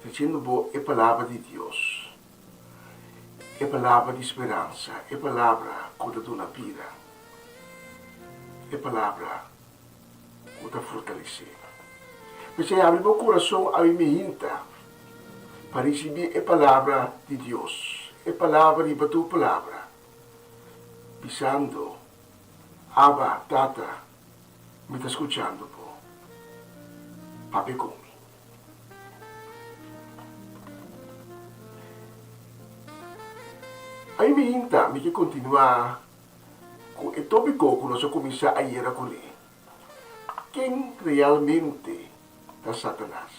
D: tresiendo bo e palabra di Dios. E palabra di speransa, e palabra ku ta duna bida, e palabra ku ta fortalesé. P'esei habri bo kurason awe mihinta pa risibí e palabra di Dios, e palabra riba tur palabra, bisando, Abba, Tata, mi ta skuchando bo. Papia ku mi. Ai mi hinta mi ke kontinuá ku e tópiko ku nos a kuminsá ayera kuné, Ken realmente ta Satanas?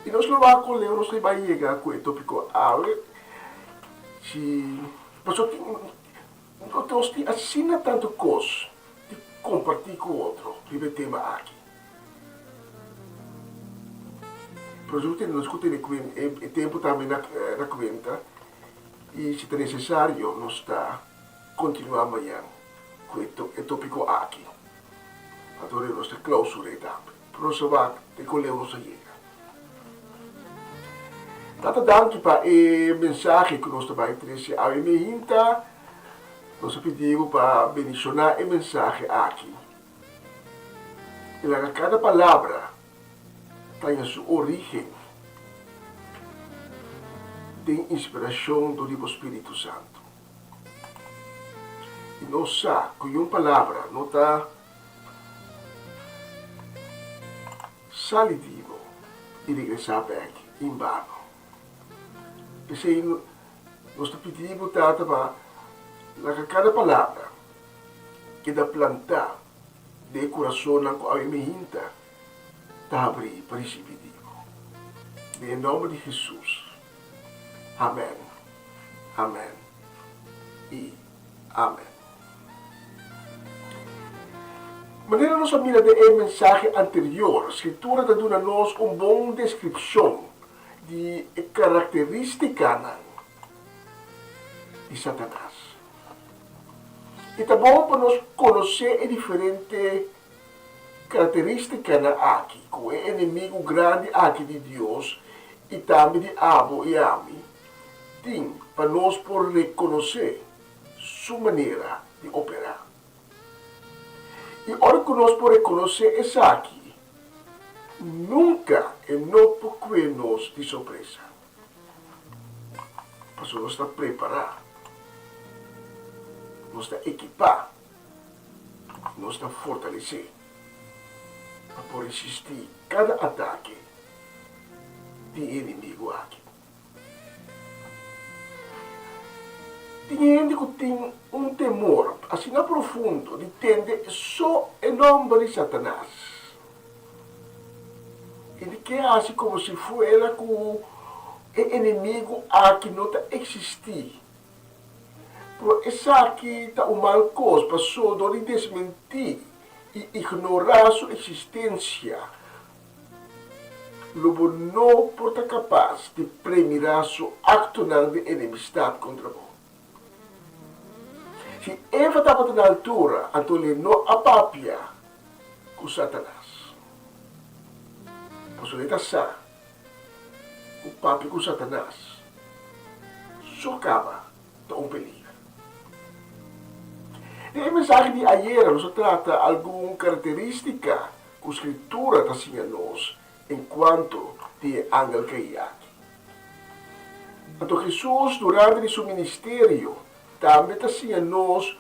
D: I nos lo wak kon leu nos lo bai yega ku e tópiko awe, si pasobra tin nos tin asina tantu kos di kompartí ku otro riba e tema aki. Pero nos tene nos ku tene e tempu tambe na kuenta i si ta nesesario nos ta kontinuá mañan ku e topiko aki. Anto nos ta klausur'é tambe. Pero nos a wak te kon leu nos a yega. Tata danki pa e mensahe ku nos ta bai trese awe mehinta. Nos a pidi bo pa bendishoná e mensahe aki. I laga kada palabra taña su orígen den inspirashon dor di bo Spiritu Santu. I nos sa ku yun palabra no ta sali di bo i regresá bèk en bano. P'esei nos ta pidi bo, Tata, pa laga kada palabra keda plantá den e kurasonnan ku awe mihinta ta habrí pa risibí di bo. Den e nòmber di Hesus, amèn, amèn i amèn. Manera nos a mira den e mensahe anterior, Skritura ta duna nos un bon deskripshon di e karakterístikanan di Satanas. I ta bon pa nos konosé e diferente karakterístikanan aki ku e enemigu grandi aki di Dios i tambe di abo i ami tin pa nos por rekonosé su manera di operá. I ora ku nos por rekonosé esaki, nunka e no por kue nos di sorpresa. Pasobra nos ta prepará, nos ta ekipá, nos ta fortalesé pa por resistí kada atake di e enemigu aki. Tin hende ku tin un temor asina profundo di tende so e nòmber di Satanas. I di ke hasi komo si fuera ku e enemigu aki no ta eksistí. Pero esaki ta un mal kos pasobra dor di desmentí i ignorá su eksistensia, lo bo no por ta kapas di premirá su aktonan di enemistat kontra bo. Si Eva tabata na altura, anto le no a papia ku Satanas. Pasobra e ta sa ku papia ku Satanas so kaba ta un peliger. Den e mensahe di ayera nos a trata algun karakterístika ku Skritura ta siña nos en kuanto di e angel kaí aki. Anto Hesus durante di su ministerio tambe ta siña nos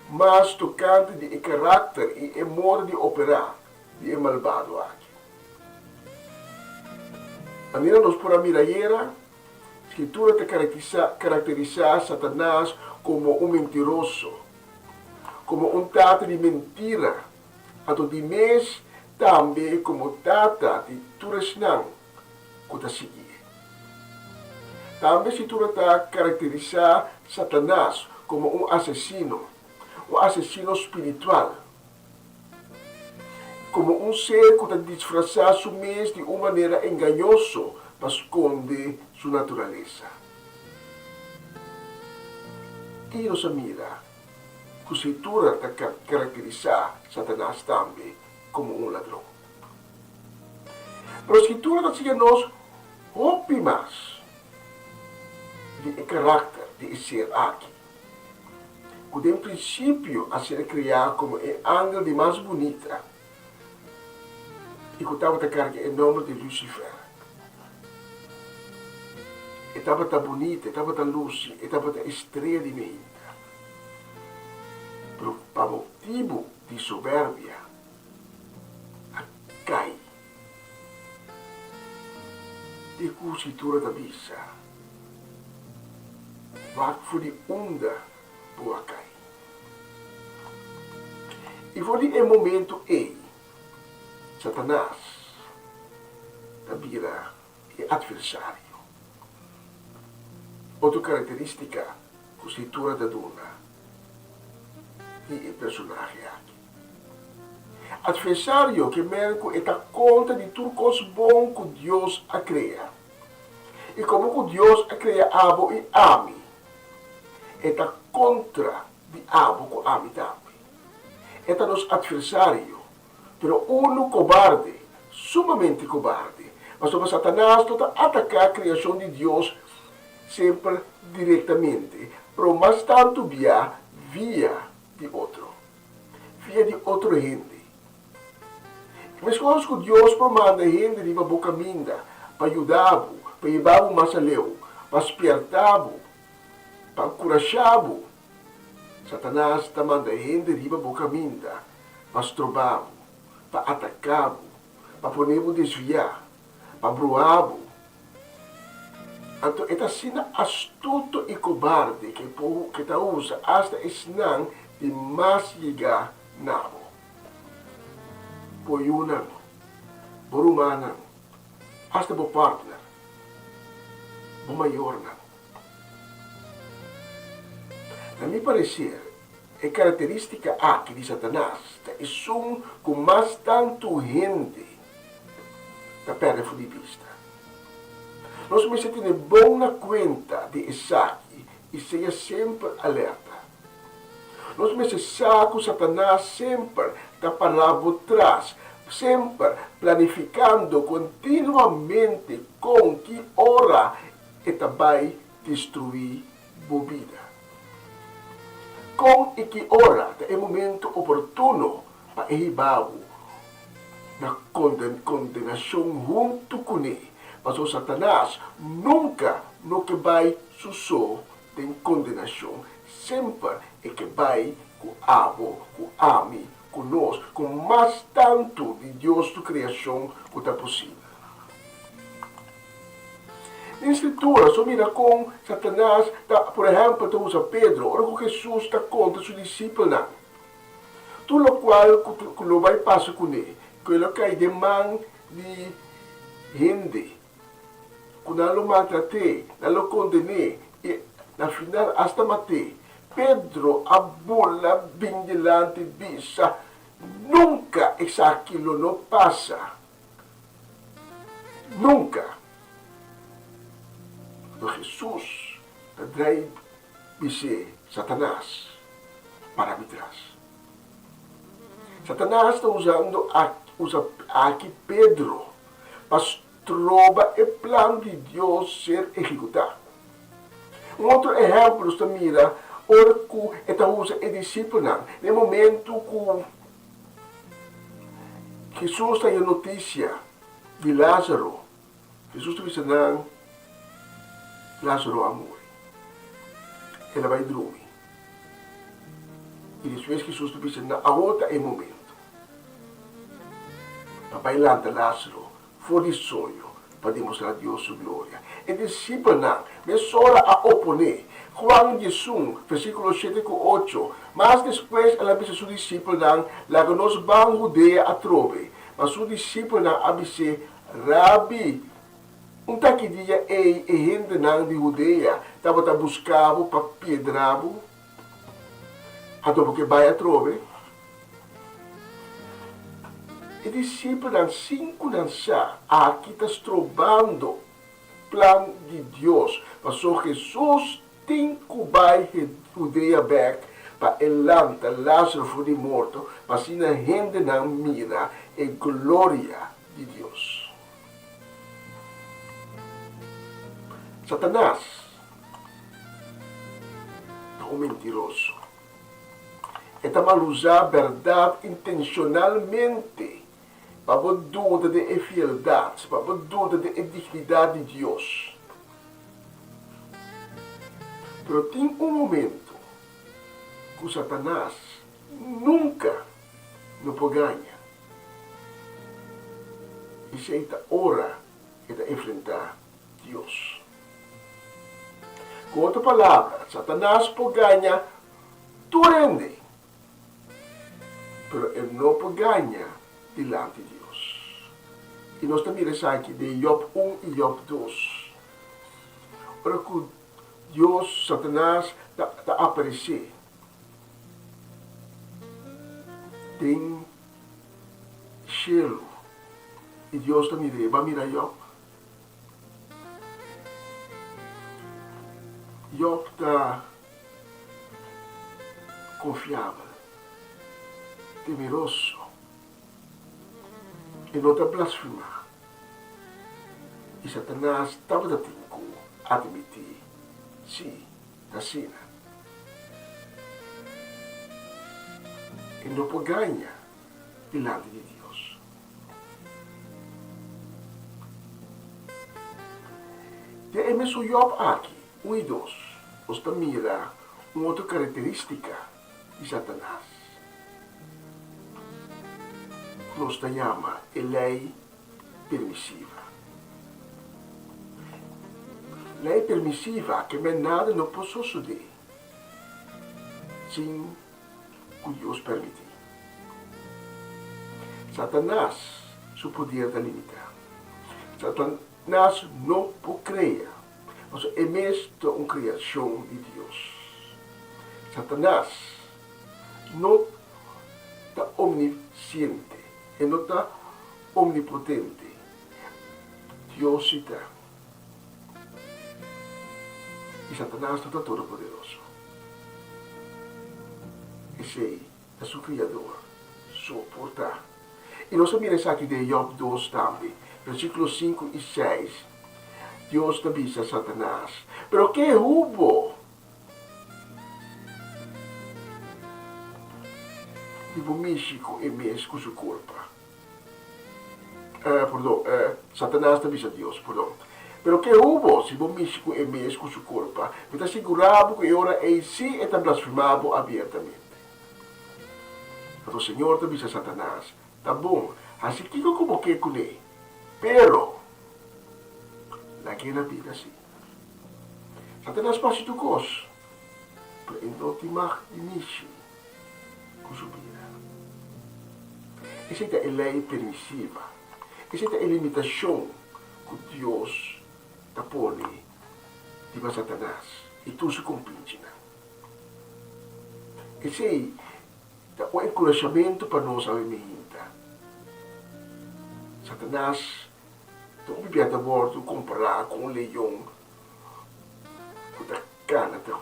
D: mas tokante di e karakter i e moda di operá di e malbado aki. Manera nos por a mira ayera, Skritura ta karakterisá Satanas komo un mentiroso, komo un tata di mentira Anto di mes tambe komo tata di tur esnan ku ta siguié. Tambe Skritura ta karakterisá Satanas komo un asesino, Un asesino spiritual. Komo un ser ku ta disfrasá su mes di un manera engañoso pa skonde su naturalesa. I nos a mira ku Skritura ta karakterisá Satanas tambe komo un ladron. Pero Skritura ta siña nos hopi mas di e karakter di e ser aki, ku den prinsipio a ser kreá komo e angel di mas bunita i ku tabata karga e nòmber di Lusifer. E tabata bunita, e tabata lusi, e tabata e strea di meinta. Pero pa motibu di soberbia a kai. Di ku Skritura ta bisa, Wak for di unda bo a kai. I for di e momentu ei, Satanas ta bira e atversario. Otro karakterístika ku Skritura ta duna di e personahe aki. Atversario ke men ku e ta kontra di tur kos bon ku Dios a krea. I komo ku Dios a krea abo i ami, e ta kontra di abo ku ami tambe. E ta nos atversario, pero unu kobarde, sumamente kobarde, pasobra Satanas no ta ataká kreashon di Dios semper direktamente, pero mas tantu bia via di otro. Via di otro hende. I meskos ku Dios por manda hende riba bo kaminda pa yuda bo, pa hiba bo mas aleu, pa spièrta bo, pa enkurashá bo, Satanas ta manda hende riba bo kaminda pa stroba bo, pa ataká bo, pa pone bo desviá, pa bruha bo. Anto e ta asina astuto i kobarde ku e ta usa asta esnan di mas yegá na bo. Bo yunan, bo rumannan, asta bo partner, bo mayornan. Na mi pareser, e karakterístika aki di Satanas ta esun ku mas tantu hende ta pèrdè for di bista. Nos mester tene bon na kuenta di esaki i sea semper alerta. Nos mester sa ku Satanas semper ta pará bo tras, semper planifikando kontinuamente kon ki ora e ta bai destruí bo bida. Kon i ki ora ta e momento oportuno pa e hiba bo na kondenashon huntu kuné, pasobra Satanas nunka no ke bai su so den kondenashon, semper e ke bai ku abo, ku ami, ku nos, ku mas tantu di Dios su kreashon ku ta posibel. Den Skritura so mira kon Satanas ta, por ehèmpel, ta usa Pedro ora ku Hesus ta konta su disipelnan Tur lokual ku lo bai pasa kuné, ku e lo kai den man di hende, ku nan lo maltrat'é, nan lo konden'é i na final asta mat'é. Pedro a bula bin dilanti bisa, Nunka esaki lo no pasa! Nunka! Anto Hesus ta drai bis'é, Satanas, para mi tras. Satanas ta usando usa aki Pedro pa stroba e plan di Dios ser ehekutá. Un otro ehèmpel nos ta mira ora ku e ta usa e disipelnan na e momentu ku Hesus ta haña notisia di Lázaro. Hesus ta bisa nan, Lázaro a muri. El a bai drumi. I despues Hesus ta bisa nan, Awor ta e momento pa bai lanta Lázaro for di soño pa demostrá Dios su gloria. E disipelnan mesora a oponé. Juan 11, versíkulo shete ku ocho, Mas despues el a bisa su disipelnan, Laga nos ban Hudea atrobe. Ma su disipelnan a bis'é, Rabi, un ta ki dia ei e hendenan di Hudea tabata buska bo pa piedra bo? Anto bo ke bai atrobe? E disipelnan sin ku nan sa aki ta strobando plan di Dios, paso Hesus tin ku bai Hudea bek pa e lanta Lázaro for di morto pa asina hendenan mira e gloria di Dios. Satanas ta un mentiroso. E ta malusá bèrdat intenshonalmente pa bo duda den e fieldat, pa bo duda den e dignidat di Dios. Pero tin un momento ku Satanas nunka no por gaña. Esei ta ora e ta enfrentá Dios. Ku otro palabra, Satanas por gaña tur hende, pero e no por gaña dilanti Dios. I nos ta mira esaki den Job un i Job dos. Ora ku Dios, Satanas ta ta aparesé den shelu i Dios ta mir'é, bo a mira Job? Job ta konfiabel, temeroso, e no ta blasfemá. I Satanas tabata tin ku atmití, Sí, ta asina. E no por gaña dilanti di Dios. Den e mesun Job aki, un i dos, nos ta mira un otro karakterístika di Satanas ku nos ta yama e lei permisiva. Lei permisiva ke men nada no por sosodé sin ku Dios permití. Satanas su poder ta limitá. Satanas no por krea, pasobra e mes ta un kreashon di Dios. Satanas no ta omnisiente, e no ta omnipotente. Dios si ta. I Satanas no ta todopoderoso. Esei ta su Kriador soportá. I nos a mira esaki den Job dos tambe, versíkulo sinku i seis. Dios ta bisa Satanas, Pero ke hubo di bo mishi ku e mes ku su kurpa? Pordon, Satanas ta bisa Dios, pordon. Pero ke hubo si bo mishi ku e mes ku su kulpa? Mi ta sigurá bo ku e ora ei sí e ta blasfemá bo abiertamente. Anto Señor ta bisa Satanas, Ta bon, hasi kiko ku bo ke kuné, pero lag'é na bida sí. Satanas por hasi tur kos, pero e no tin mag di mishi ku su bida. Esei ta e lei permisiva. Esei ta e limitashon ku Dios ta pone riba Satanas i tur su kompinchinan. Esei ta un enkurashamentu pa nos awe meinta. Satanas ta un bibia ta wòrdu kompará ku un leon ku ta kana ta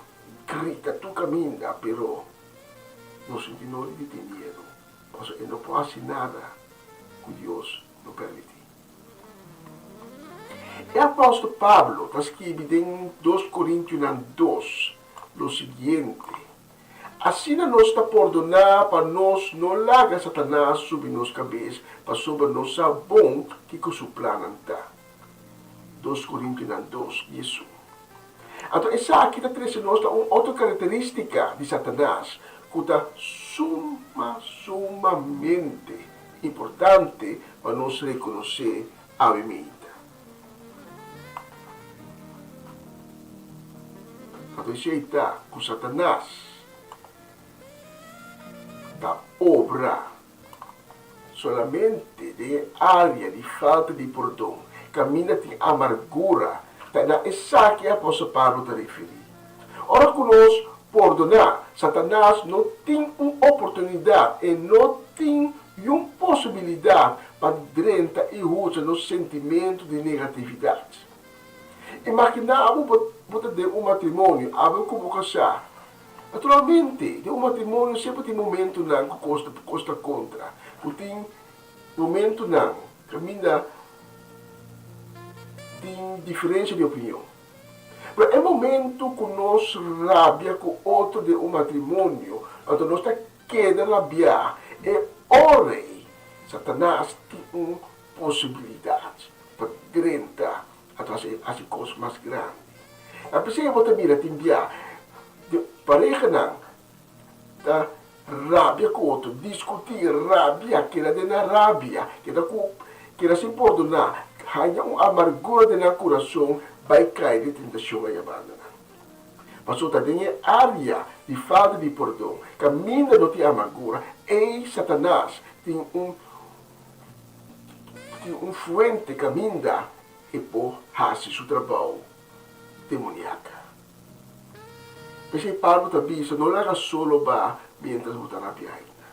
D: grita tur kaminda, pero nos no tin nodi di tin miedu, pasobra e no por hasi nada ku Dios no permití. E apòstel Pablo ta skibi den Dos Korintionan dos lo siguiente, Asina nos ta pordoná pa nos no laga Satanas subi nos kabes, pasobra nos sa bon kiko su plannan ta. Dos Korintionan dos, diesun. Anto esaki ta trese nos na un otro karakterístika di Satanas ku ta suma sumamente importante pa nos rekonosé awe meinta. Anto esei ta ku Satanas ta obra Solamente den e área di falta di pordon, kaminda tin amargura, ta na esaki e apòstel Pablo ta referí. Ora ku nos. pordoná, Satanas no tin un oportunidat, e no tin yun posibilidat pa drenta i usa nos sentimentu di negatividat. Imaginá bo bo ta den un matrimonio, abo ku bo kasá. Naturalmente, den un matrimonio semper tin momentunan ku kos ta kos ta kontra, ku tin momentunan kaminda tin diferensia di opinion. Pero e momento ku nos rabia ku otro den un matrimonio, anto nos ta keda rabiá, e ora ei Satanas tin un posibilidat pa drenta anto hasi hasi kos mas grandi. A pesar bo ta mira tin bia di parehanan ta rabia ku otro, diskutí, rabia, keda den nan rabia, keda ku keda sin pordoná, haña un amargura den nan kurason, bai kai den tentashon a yamando nan. Pasobra ta den e área di falta di pordon, kaminda no tin amargura, ei Satanas tin un tin un fuente kaminda e por hasi su trabou demoniaka. P'esei Pablo ta bisa, No laga solo ba miéntras bo ta rabia ainda.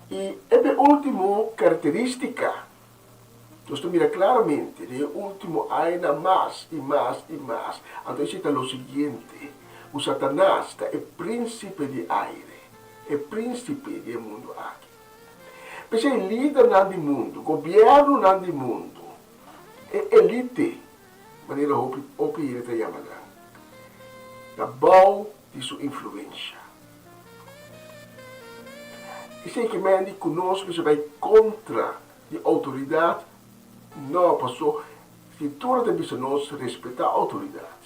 D: I e penúltimo karakterístika, nos ta mira klaramente den e último añanan mas i mas i mas, anto esei ta lo siguiente, ku Satanas ta e prínsipe di aire, e prínsipe di e mundu aki. P'esei lidernan di mundu, gobièrnunan di mundu, E elite, manera hopi hopi hende ta yama nan, ta bou di su influensha. Esei ke men di ku nos mester bai kontra di outoridat? No, paso Skritura ta bisa nos respetá outoridat.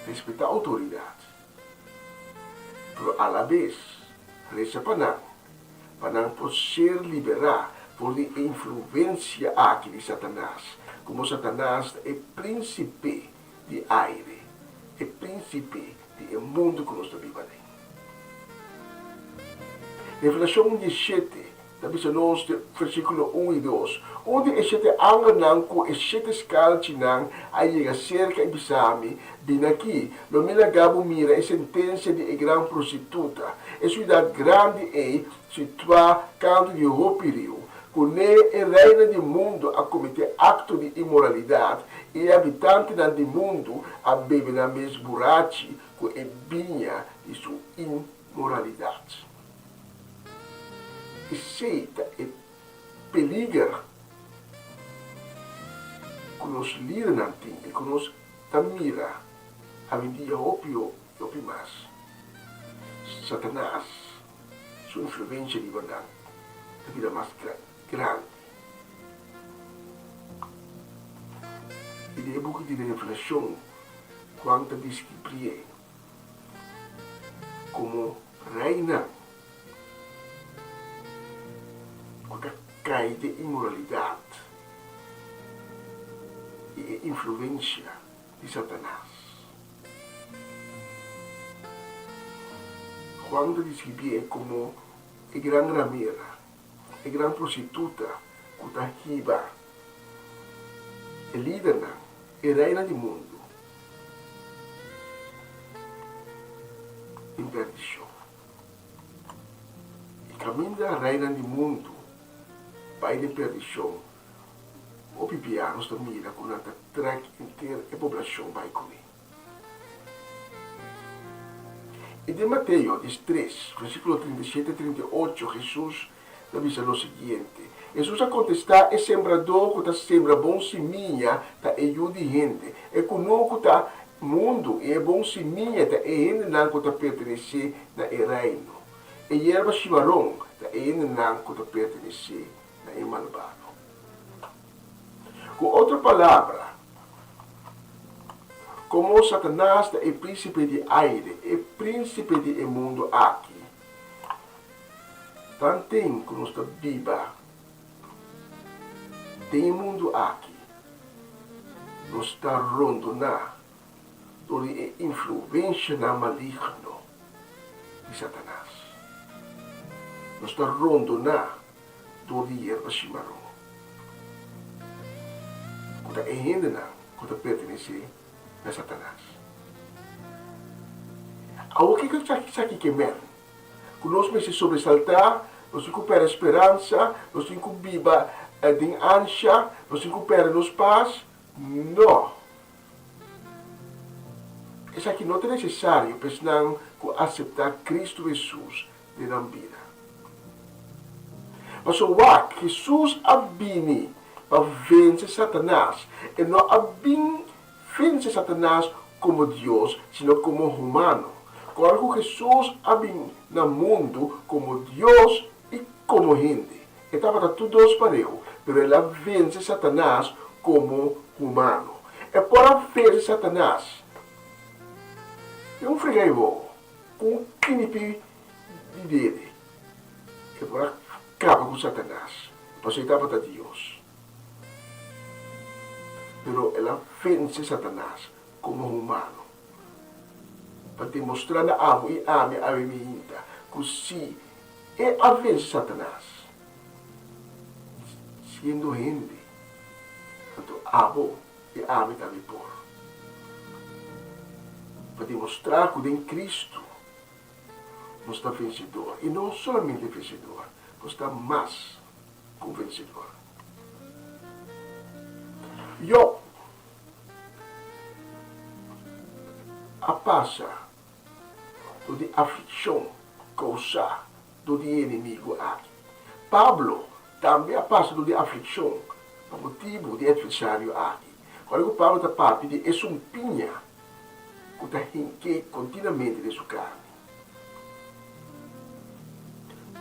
D: Respetá outoridat. Pero alabes resa pa nan, pa nan por ser liberá for di e influensia aki di Satanas, komo Satanas ta e prínsipe di aire, e prínsipe di e mundu ku nos ta biba aden. Revelashon diesshete ta bisa nos den versíkulo un i dos, Un di e shete angelnan ku e shete skalchinan a yega serka i bisa mi, Bini aki, lo mi laga bo mira e sentensia di e gran prostituta, e siudat grandi ei situá kantu di hopi riu, ku n'e e reina di mundu a kometé akto di inmoralidat i e habitantenan di mundu a bebe nan mes burachi ku e biña di su inmoralidat. Esei ta e peliger ku nos lidernan tin i ku nos ta mira awendia hopi hopi mas. Satanas su influensia riba nan ta bira mas grandi. I den e buki di Revelashon, Juan ta deskribié komo reinan ku ta kai den inmoralidat i e influensia di Satanas. Juan ta deskribié komo e gran ramera, e gran prostituta ku ta hiba e lidernan, e reinan di mundu den perdishon. E kaminda reinan di mundu bai den perdishon, hopi bia nos ta mira ku nan ta trèk henter e poblashon bai kuné. I den Mateo diestres, versíkulo 37, 38, Hesus ta bisa lo siguiente, Hesus a kontestá, E sembradó ku ta sembra bon simia ta e Yu di hende. E kunuku ta mundu, i e bon simia ta e hendenan ku ta pertenesé na e Reino. E yerba shimaron ta e hendenan ku ta pertenesé na e malbado. Ku otro palabra, komo Satanas ta e prínsipe di aire, e prínsipe di e mundu aki, Tanten ku nos ta biba den e mundu aki, nos ta rondoná dor di e influenshanan maligno di Satanas. Nos ta rondoná dor di yerba shimaron, ku ta e hendenan. ku ta pertenesé na Satanas. Awor kiko esaki ke men? Ku nos mester sobresaltá, nos tin ku pèrdè speransa, nos tin ku biba den ansha, nos tin ku pèrdè nos pas? No! Esaki no ta nesesario pa esnan ku aseptá Kristu Hesus den nan bida. Pasobra wak, Hesus a bini pa vense Satanas, e no a bin vense Satanas komo Dios, sino komo humano. Kòrda ku Hesus a bin na mundu komo Dios i komo hende. E tabata tur dos pareu, pero el a vense Satanas komo humano. E por a vense Satanas den un frega i wowo, ku un kinipi di dede. E por a kaba ku Satanas, pasobra e tabata Dios. Pero el a vense Satanas komo humano, pa demostrá na abo i ami awe mi hinta ku si E a vense Satanas siendo hende, anto abo i ami tambe por. Pa demostrá ku den Kristu nos ta vensedor, i no solamente vensedor, nos ta mas ku vensedor. Job a pasa dor di aflikshon kousá dor di e enemigu aki. Pablo tambe a pasa dor di aflikshon pa motibu di e atversario aki. Ora ku Pablo ta papia di e sumpiña ku ta hink'é kontinuamente den su karni.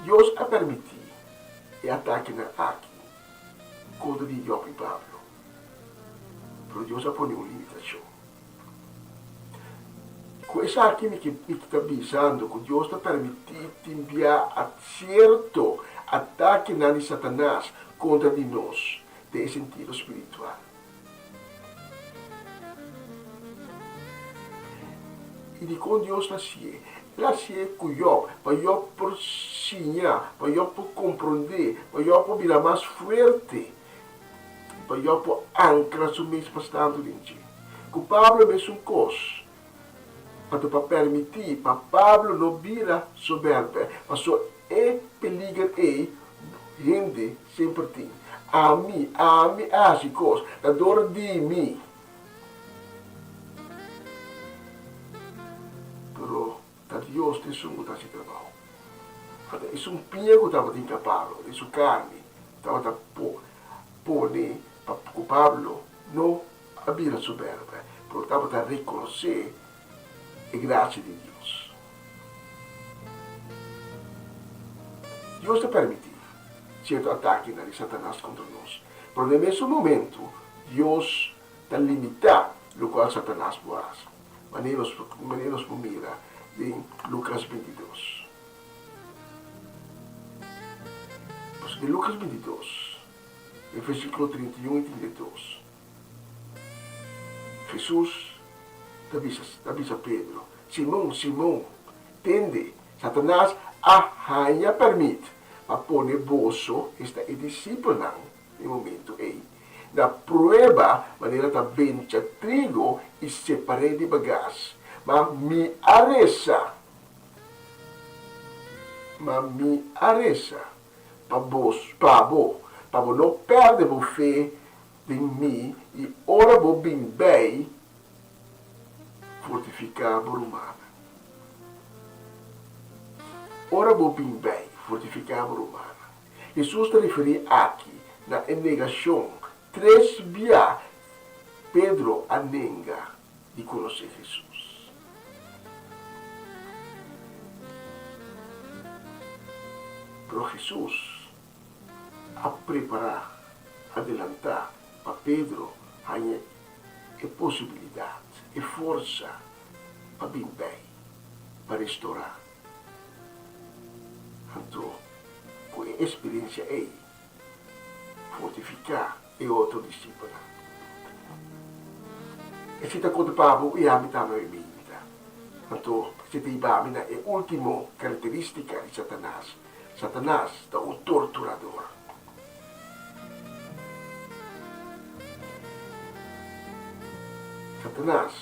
D: Dios a permití e atakenan aki kontra di Jòb i Pablo, pero Dios a pone un limitashon. Ku esaki mi ke mi ta bisando ku Dios ta permití tin bia a sierto atakenan di Satanas kontra di nos den e sentido spiritual. I dikon Dios ta hasié? El a hasié ku Jòb, pa Jòb por siña, pa Jòb por komprondé, pa Jòb por bira mas fuerte. Pa yo por ankra su mes mas tantu den dje. Ku Pablo mesun kos. Anto pa permití pa Pablo no bira soberbe, paso e peliger ei hende semper tin. Ami, ami a hasi kos, ta dor di mi. Pero Ta Dios ta esun ku ta hasi trabou. Ata esun pia ku tabatin ka Pablo den su karni tabata pone pa ku Pablo no a bira soberbe, pero tabata rekonosé e grasia di Dios. Dios ta permití sierto atakenan di Satanas kontra nos, pero na e mesun momentu Dios ta limitá lokual Satanas por hasi. Manera nos manera nos por mira den Lucas 22. Pasobra den Lucas 22, den versículo 31 i 32, Jesús ta bisa ta bisa Pedro, Simon, Simon, tende, Satanás a haña pèrmit pa pone boso, esta e disipelnan, E momento ei, na prueba manera ta bencha trigo i separ'é di bagas. Ma mi a resa, ma mi a resa pa bos, pa bo, pa bo no pèrdè bo fe den mi i ora bo bin bei, fortifiká bo rumannan. Ora bo bin bei, fortifiká bo rumannan. Hesus ta referí aki na e negashon tres bia Pedro a nenga di konosé Hesus. Pero Hesus a prepará adelantá pa Pedro haña e posibilidat, e forsa pa bin bei, pa restorá. Anto, ku e eksperensia ei, fortifiká e otro disipelnan. Esei ta konta pa bo i ami tambe mi minta. Anto, esei ta hiba mi na e último karakterístika di Satanas. Satanas ta un torturador. Satanas,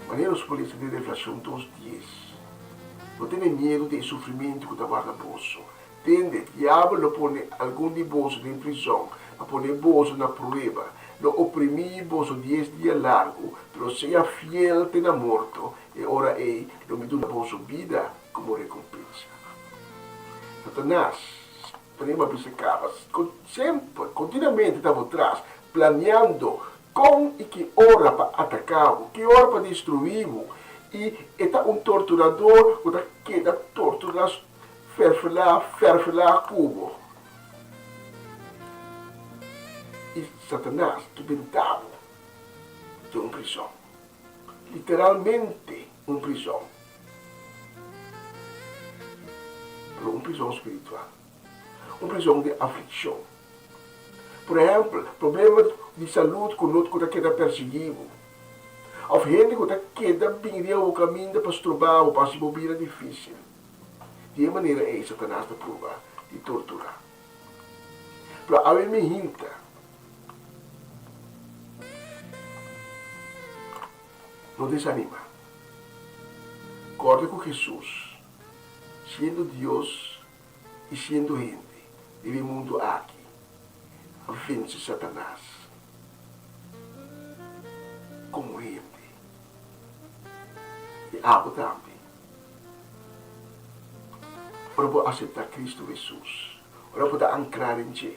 D: manera nos por lesa den Revelacion dos dies, No tene miedu di e sufrimentu ku ta warda boso. Tende, diabel lo pone algun di boso den prizòn pa pone boso na prueba. Lo oprimí boso dies dia largu, pero sea fiel te na morto, e ora ei lo mi duna boso bida komo rekompensa. Satanas, manera mi a bisa kaba, semper, kontinuamente ta bo tras, planiando kon i ki ora pa ataká bo, ki ora pa destruí bo, i e ta un torturador ku ta keda torturá Ferfelá, ferfelá ku bo. I Satanas ke benta bo den un prizòn. Literalmente un prizòn. Pero un prizòn spiritual. Un prizòn di aflikshon. Por ehèmpel, problema di salud ku no ku ta keda persiguí bo. Òf hende ku ta keda bini riba bo kaminda pa stroba bo, pa hasi bo bida difísil. Di e manera ei Satanas ta pruba di torturá. Pero awe mi hinta. No desanimá. Kòrda ku Hesus, siendo Dios i siendo hende riba e mundu aki, a vense Satanas komo hende. I abo tambe. Ora bo aseptá Kristu Hesus, ora bo ta ankrá den dje,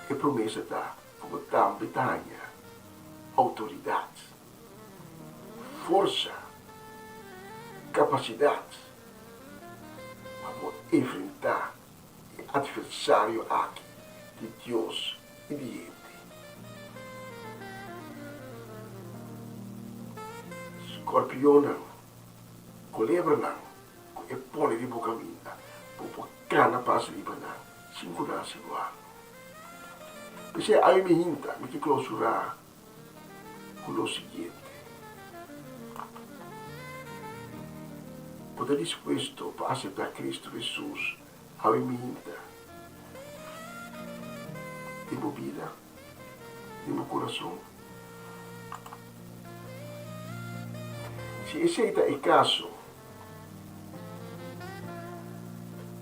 D: e promesa ta ku bo tambe ta haña outoridat, forsa, kapasidat pa bo enfrentá e atversario aki di Dios i di hende. Scorpionnan, colebranan cu e pone riba bo caminda, bo por cana pasa riba nan sin cu nan haci bo algo. P'esei awe mi hinta, mi ke clausura cu lo siguiente. Bo ta dispuesto pa acepta Cristo Jesus awe mi hinta den bo bida, den bo curason? Si esey ta e caso,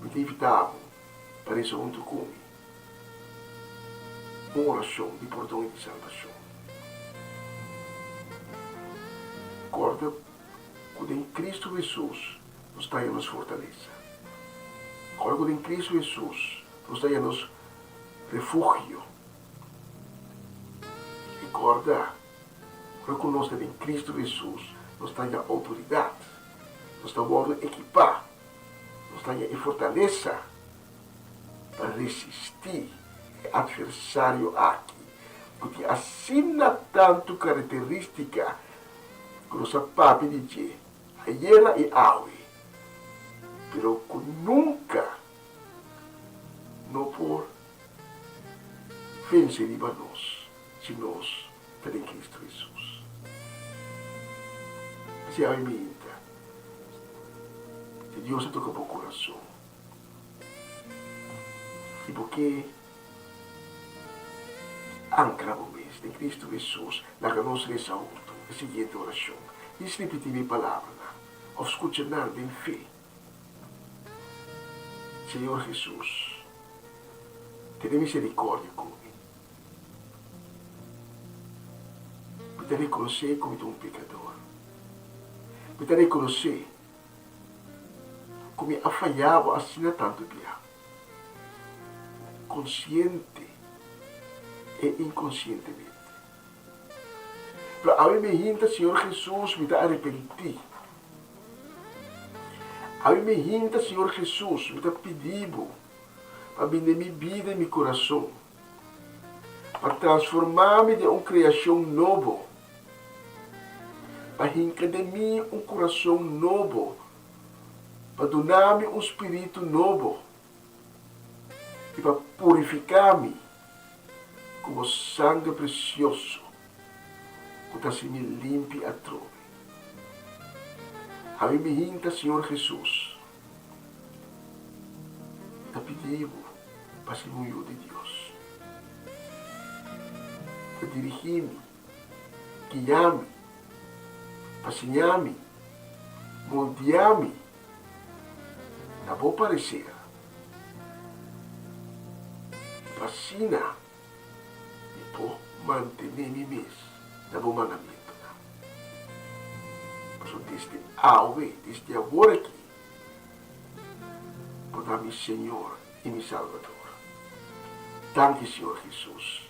D: mi ta invita bo pa reza hunto cu mi. Un orashon di pordon i di salbashon. Kòrda ku den Kristu Hesus nos ta haña nos fortalesa. Kòrda ku den Kristu Hesus nos ta haña nos refugio. I kòrda, ora ku nos ta den Kristu Hesus nos ta haña outoridat, nos ta wòrdu ekipá, nos ta haña e fortalesa. Pa resistí e atversario aki, ku tin asina tantu karakterístika ku nos a papia di dje ayera i awe, pero ku nunka no por vense riba nos si nos ta den Kristu Hesus. P'esei awe mi inta, si Dios a toka bo kurason, I bo ke ankra bo mes den Kristu Hesus, laga nos resa huntu e siguiente orashon. Dis ripití mi palabranan òf skucha nan den fe. Señor Hesus, tene miserikòrdia ku mi. Mi ta rekonosé ku mi ta un pekador. Mi ta rekonosé Ku mi a faya bo asina tantu bia, konsiente e inkonsientemente. Pero awe mi hinta, Señor Jesus, mi ta arepentí. Awe mi hinta, Señor Jesus, mi ta pidi bo pa bini den mi bida i mi kurason, pa transformá mi den un kreashon nobo. Pa hinka den mi un kurason nobo, pa duna mi un spiritu nobo i pa purifiká mi ku bo sanger presioso ku ta hasi mi limpi atrobe. Ami mi hinka, Señor Hesus, mi ta pidi bo pa hasi mi un yu di Dios. ta dirigí mi, guia mi, pa siña mi, moldia mi na bo parecer, pa asina mi por mantené mi mes na bo mandamentunan. Pasobra desde awe, desde awor aki, bo ta mi Señor i mi Salbador. Danki, Señor Hesus.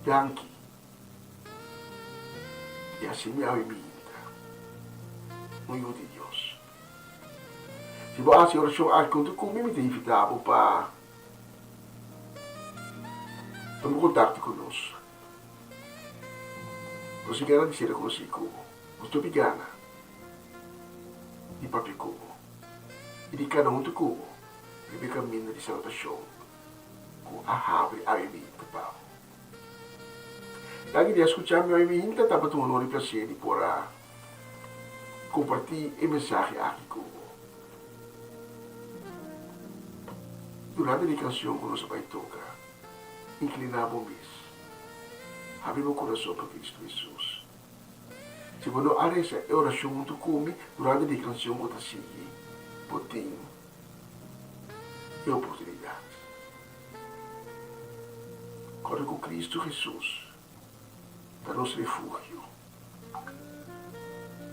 D: Danki. I hasi mi awe minta un yu di Dios. Si bo hasi orashon aki huntu ku mi, mi ta invitá bo pa tuma kontakto ku nos. Nos tin gana di sera konosí ku bo. Nos topi gana di papia ku bo i di kana huntu ku bo riba e kaminda di salbashon ku a habri awe minta pa bo. Danki di a skucha mi hoy minta tabata un honor i plaser di por a kompartí e mensahe aki ku bo. Durante di kanshon ku nos a bai toka, inkliná bo mes, habri bo kurason pa Kristu Hesus. Si bo no a resa e orashon huntu ku mi durante di e kanshon ku ta sigui, bo tin e oportunidat. Kòrda ku Kristu Hesus ta nos refugio,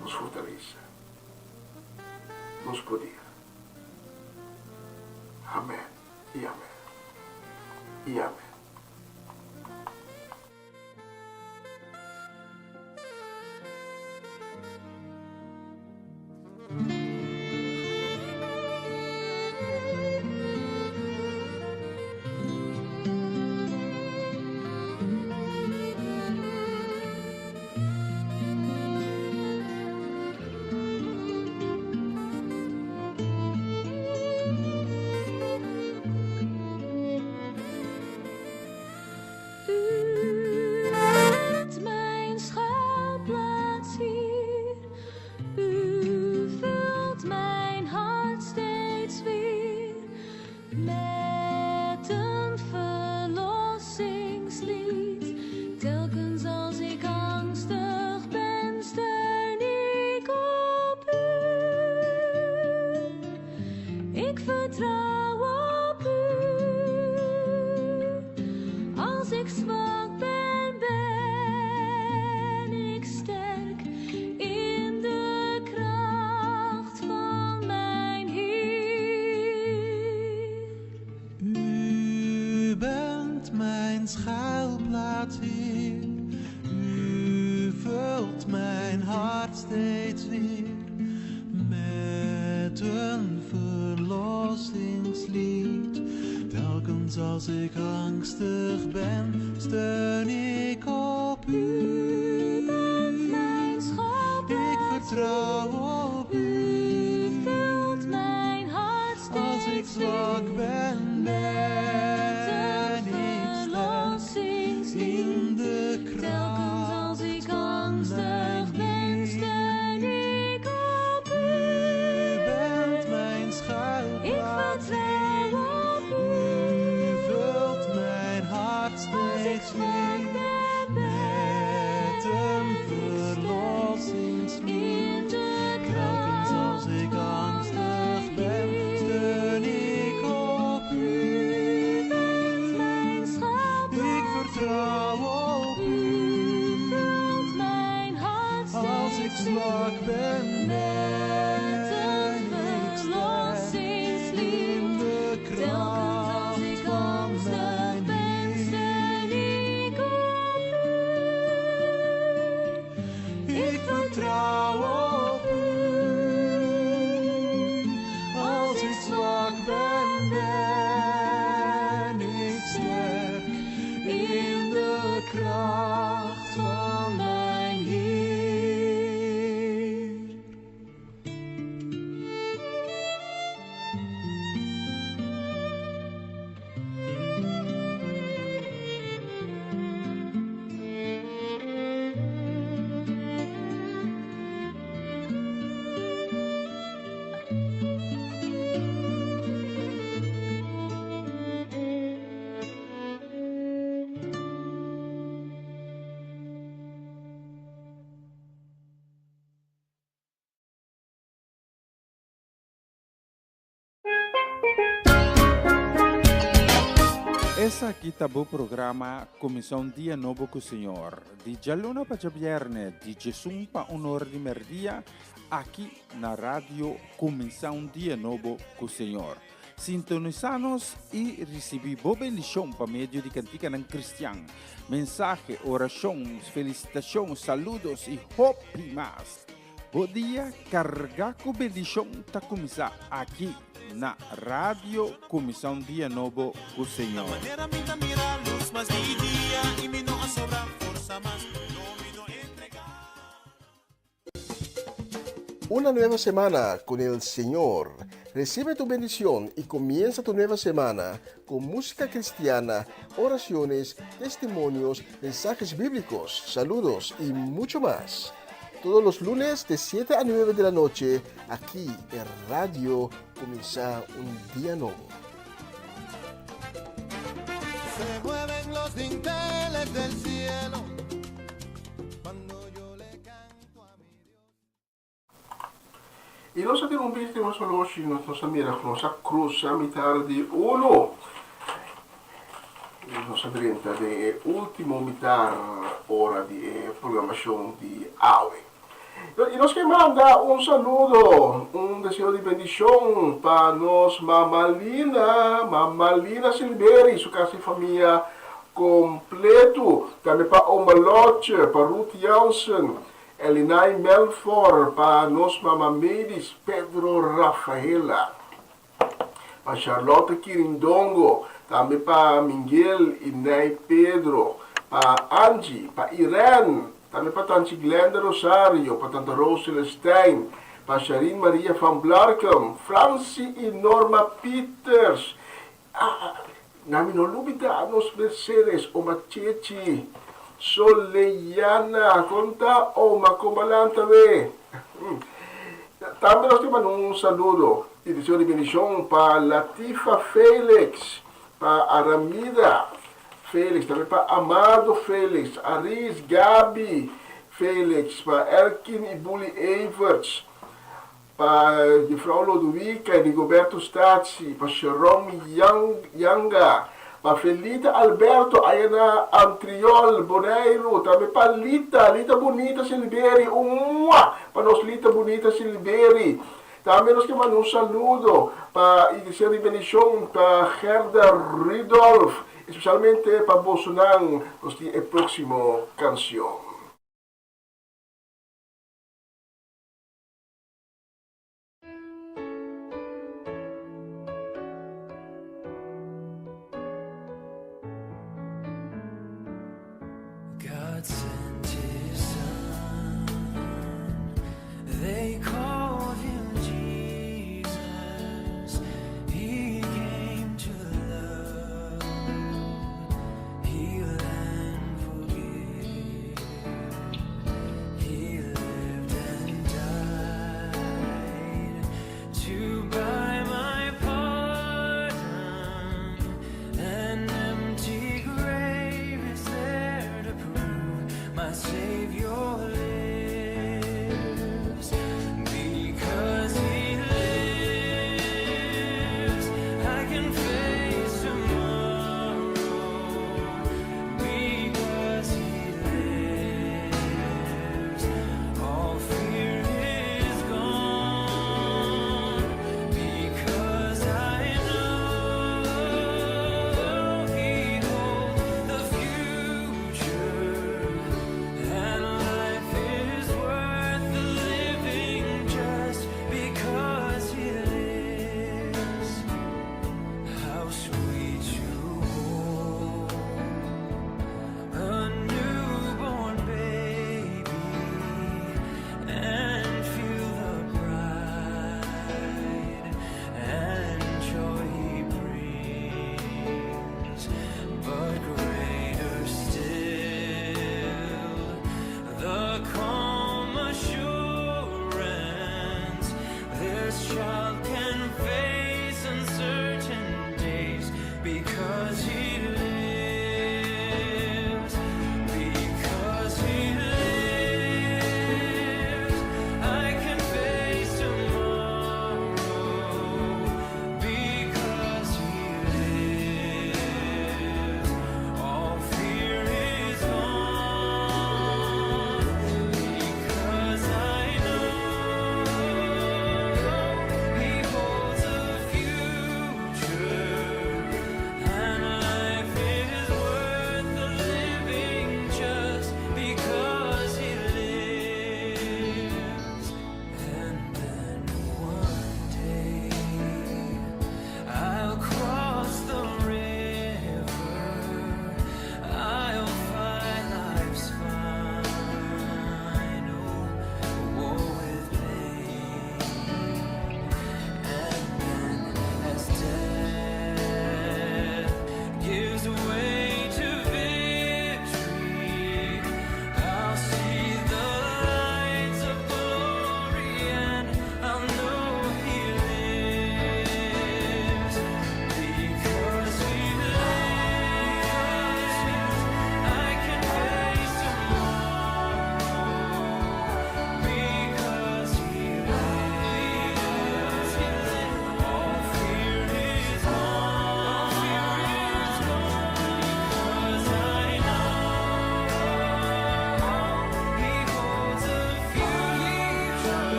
D: nos fortalesa, nos poder. Amèn i amèn i amèn.
A: U bent mijn schuilplaats, Heer. U vult mijn hart steeds weer met een verlossingslied. Telkens als ik angstig ben, steun ik op u. Ik vertrouw op u. Als ik zwak ben, ben ik sterk in de kracht van mijn Heer.
C: U bent mijn schuilplaats, Heer. U vult mijn hart steeds weer met een verlossingslied. Telkens als ik angstig ben, steun ik op u.
A: U bent mijn schuilplaats,
C: Ik vertrouw op
A: U
C: u.
A: vult mijn hart
C: Als ik
A: steeds
C: zwak
A: weer
C: ben,
A: met
C: ben
A: een
C: ik sterk
A: verlossingslied.
C: in de
A: Telkens als
C: kracht
A: ik
C: van mijn
A: angstig ben,
C: Heer.
A: steun ik op
C: U
A: u.
C: bent mijn
A: Ik
C: schuilplaats,
A: vertrouw
C: Heer.
A: op
C: U
A: u.
C: vult mijn hart
A: Als ik
C: steeds
A: zwak
C: weer
A: ben,
C: met een
A: ben ik sterk
C: verlossingslied.
A: in de
C: Telkens als
A: kracht
C: ik
A: van
C: angstig
A: mijn
C: ben, steun ik
A: Heer.
C: op u.
B: Esaki ta bo programa Kuminsá un Dia Nobo ku Señor, di djaluna pa djabièrnè di djesun pa un ora di mèrdia, aki na Radio Kuminsá un Dia Nobo ku Señor. Sintonisá nos i risibí bo bendishon pa medio di kantikanan kristian, mensahe, orashon, felisitashon, saludos i hopi mas. Bo dia kargá ku bendishon ta kuminsá aki na Radio Kuminsá un Dia Nobo ku Señor.
D: Una nueva semana con el Señor. Recibe tu bendición y comienza tu nueva semana con música cristiana, oraciones, testimonios, mensajes bíblicos, saludos y mucho más. Todos los lunes de 7 a 9 de la noche, aquí en Radio Comienza un Día Nuevo.
E: Se mueven los dinteles del cielo cuando yo le canto a mi Dios.
D: I nos a tin un bista di nos oloshi, nos nos a mira ku nos a krusa mitar di uno. I nos a drenta den e último mitar ora di e programashon di awe. I nos ke manda un saludo, un deseo di bendishon pa nos Mama Lina, Mama Lina Silveri, su kas i famia kompletu. Tambe pa Oma Lotje, pa Ruth Jansen, Elinay Melfor pa nos mama Mavis Pedro Rafaela, pa Charlotte Kirindongo, tambe pa Mingel y Ney Pedro, pa Angie, pa Irene, tambe pa Tanchi Glenda Rosario, pa Tanta Rose Celestijn, pa Sharine Maria van Blarkum, Francie y Norma Pieters, Ah, na mi no lubida nos Mercedes, oma Chechi, Soleyana, kon ta oma, kon balanta we? Tambe nos tin manda un saludo y deseo di bendicion pa Latifa Felix, pa Aramida Felix, tambe pa Amado Felix, Aris, Gaby Felix, pa Elkin y Bully Everts, Pa Jufrou Lodowica, Rigoberto Statie, pa Sharon Yanga, pa Felita Alberto aya na Antriol, Boneiru, tambe pa Lita, Lita Bunita Silberi, un mua pa nos Lita Bunita Silberi. Tambe nos ke manda un saludo pa y deseo di bendicion pa Gerda Rudolf, especialmente pa bosonan nos tin e proximo cancion.
C: God sent his son. They called him Jesus. He came to love, heal and forgive. He lived and died to buy my pardon. An empty grave is there to prove.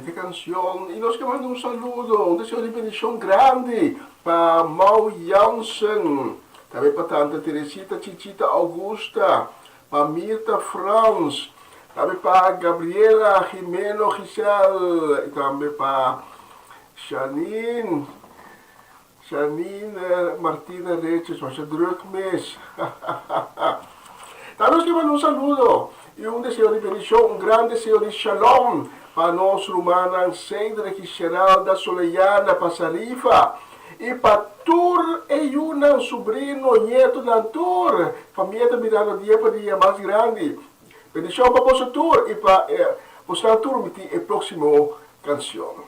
D: Bunita kanshon i nos ke manda un saludo, un deseo di bendishon grandi pa Mau Jansen, tambe pa tanta Teresita Chichita Augusta, pa Mirta Frans, tambe pa Gabriela Jimeno Giselle i tambe pa Shanine, Shanine Martina Richards, masha druk mes. Tambe nos ke manda un saludo i un deseo di bendishon, un gran deseo di shalom pa nos rumannan Cedric i Sheralda Soleyana, pa Sarifa i pa tur e yunan, subrino, ñetonan, tur famia ta birando dia pa dia mas grandi. Bendishon pa boso tur i pa bosnan tur mi tin e próksimo kanshon.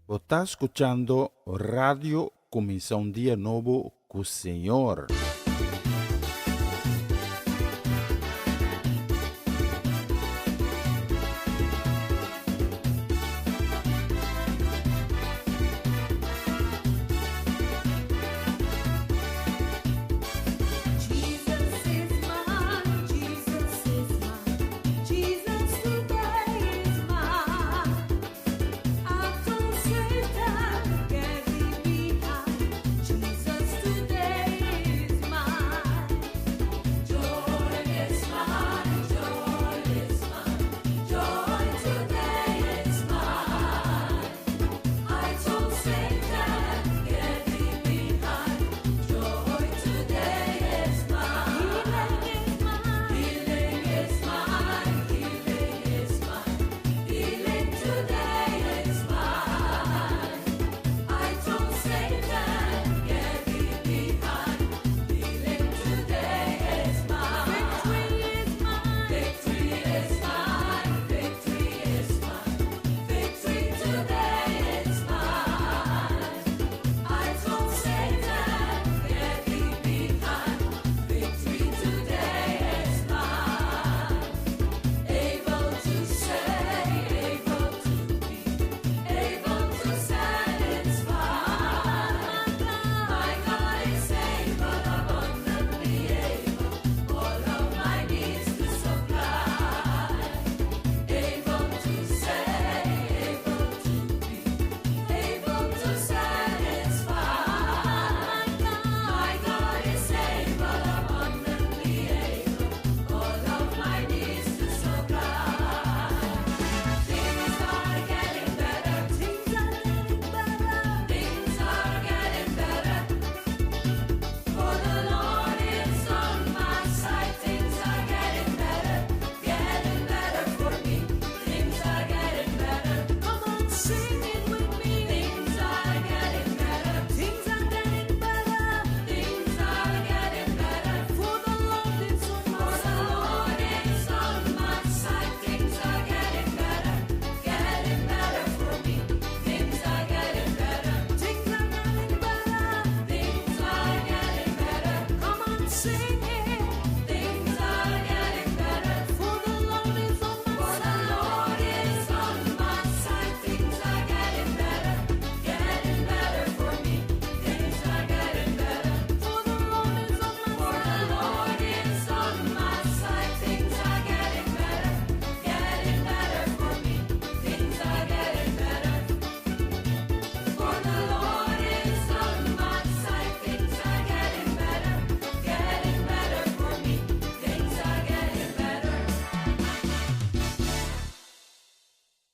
B: Bo ta skuchando Radio Kuminsá un Dia Nobo ku Señor.
A: Jesus is mine, Jesus is mine, Jesus today is mine.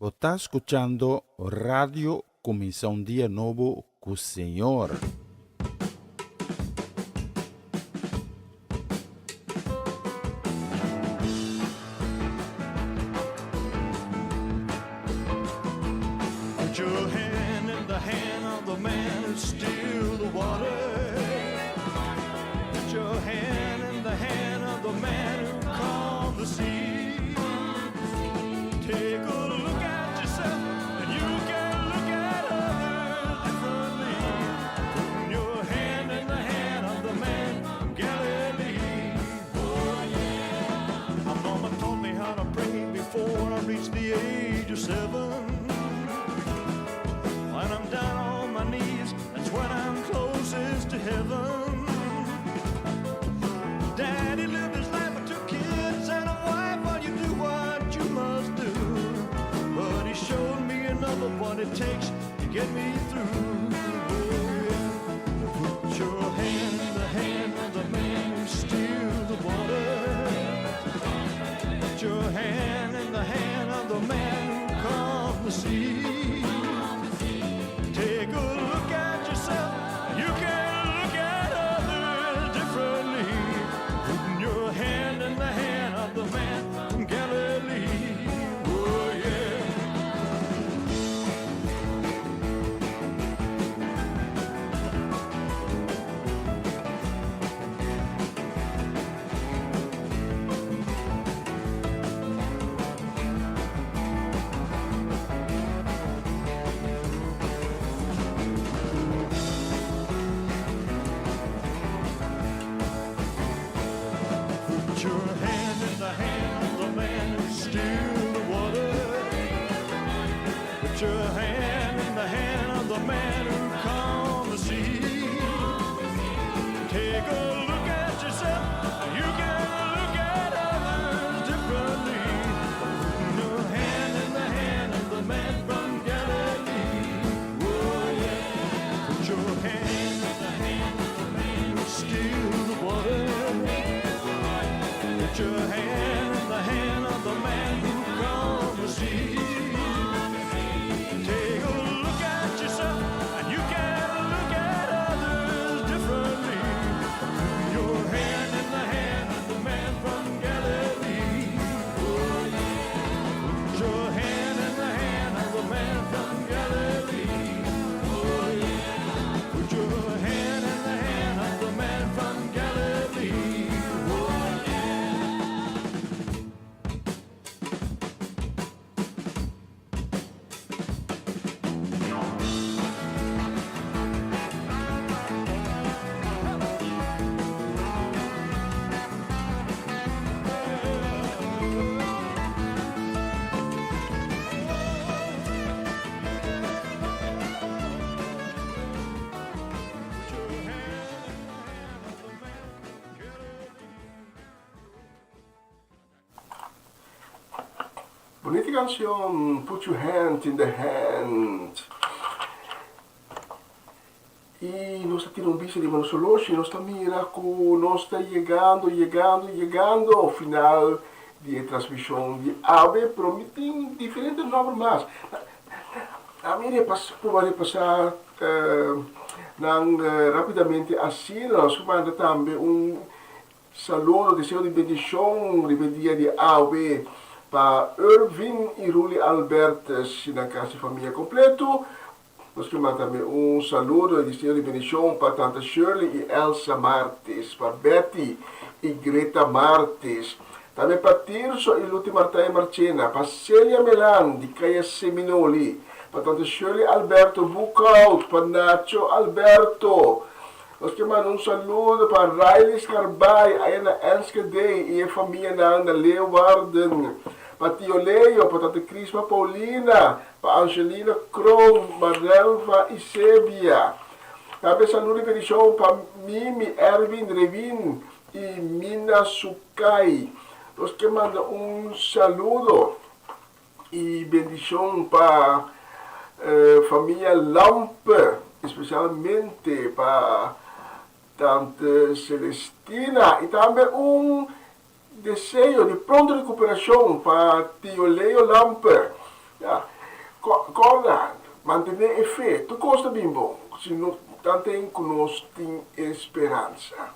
B: Bo ta skuchando Radio Kuminsá un Dia Nobo ku Señor.
C: Put your hand in the hand of the man who still the water. Put your hand in the hand of the man who calmed the sea. Take a look at yourself and you can look at others differently. Putting your hand in the hand of the man from Galilee. Oh yeah. My mama taught me how to pray before I reached the age of 7. When I'm down on my knees, that's when I'm closest to heaven. Daddy lived his life with 2 kids and a wife. While you do what you must do, but he showed me enough of what it takes to get me through. Oh, yeah. Put your hand in the hand of the man who steals the water. Put your hand in the hand of the man who calmed the sea. Take a look at yourself, you can look at others differently. Putting your hand in the hand of the man from Galilee. Oh yeah. Put your hand in the hand of the man who steals the water. Put your hand in the hand of the man who calmed the sea. Take a look at yourself, you can look at others differently. Putting your hand in the hand of the man from Galilee. Oh yeah. Put your hand in the hand of the man who steals the water. Put your hand in the hand of the man who calmed the sea. Take a look at yourself, and you can look at others differently. Put your hand in the hand of the man from Galilee. Oh, yeah. Put your hand in the hand of the man from Galilee. Oh, yeah. Put your hand in the hand of the man from Galilee. Oh, yeah. Put your hand in the hand of the man from Galilee.
D: Bunita kanshon, Put Your Hand in the Hand. I nos ta tira un bista riba nos oloshi, nos ta mira ku nos ta yegando, yegando, yegando final di e transmishon di awe, pero mi tin diferente nòmber mas. Ami repas, prueba repasá nan rápidamente asina. Nos ku manda tambe un saludo, deseo di bendishon riba e dia di awe pa Irvin i Ruli Albertus i nan kas i famia kompleto. Nos ke manda tambe un saludo i deseo di bendishon pa Tanta Shirley i Elsa Martis, pa Betty i Greta Martis, tambe pa Tirso i Luti Martijn Marchena, pa Celia Melan di Kaya Seminoli, pa Tanta Shirley Alberto Boekhout, pa Nacho Alberto. Nos ke manda un saludo pa Riley Scarbay aya na Enschede i e famianan na Leeuwarden, pa Tio Leo, pa Tante Crisma Paulina, pa Angelina Kroon, Marelva i Sebia. Tambe saludo i bendishon pa Mimi, Erwin, Rewin i Mina Sukai. Nos ke manda un saludo i bendishon pa famia Lampe, espesialmente pa Tante Celestina i tambe un deseo di pronto rekuperashon pa Tio Leo Lampe. Ya. Kòrda, mantené e fe. Tur kos ta bin bon si no tanten ku nos tin e speransa.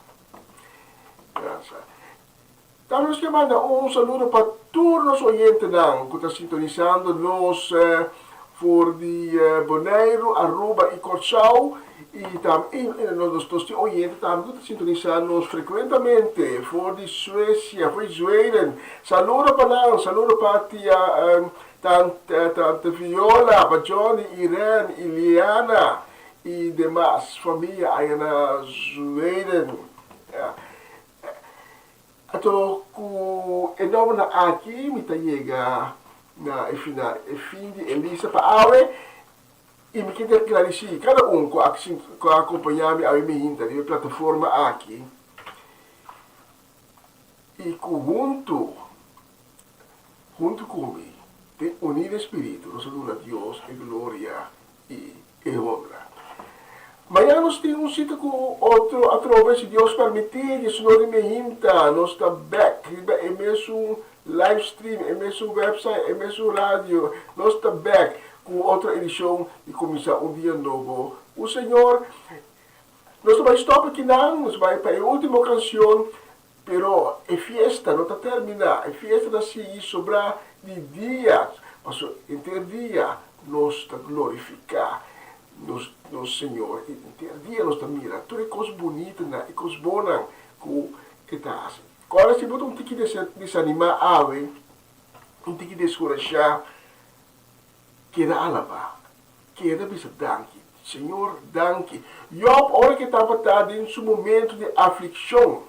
D: Speransa. Tambe nos ke manda un saludo pa tur nos oyentenan ku ta sintonisando nos for di Boneiru, Aruba i Kòrsou i tambe nos tin oyente tambe ku ta sintonisá nos frekuentamente for di Suesia, for di Zweden. Saludo pa nan, saludo pa tia Tante Viola, pa Johnny, Irene i Liana i demas famia aya na Zweden. Anto ku e nòmbernan aki mi ta yega na e final, e fin di e lista pa awe i mi ke gradisí kada un ku a ku a akompañá mi awe mihinta riba e plataforma aki i ku huntu, huntu ku mi den uní den spiritu nos a duna Dios e gloria i e honra. Mañana nos tin un sita ku otro atrobe si Dios permití, diesunor di mehinta nos ta bèk riba e mesun live stream, e mesun website, e mesun radio, nos ta bèk ku otro edishon di Kuminsá un Dia Nobo ku Señor. Nos ta bai stòp akinan, nos bai pa e último kanshon, pero e fiesta no ta terminá, e fiesta ta sigui sobrá di dia, pasobra henter dia nos ta glorifiká nos nos Señor i henter dia nos ta mira tur e kos bunitanan, e kos bonnan ku e ta hasi. Kòrda si bo ta un tiki desanimá awe, un tiki deskurashá, Keda alabá. Keda bisa danki. Señor, danki. Job, ora ku e tabata den su momento di aflikshon,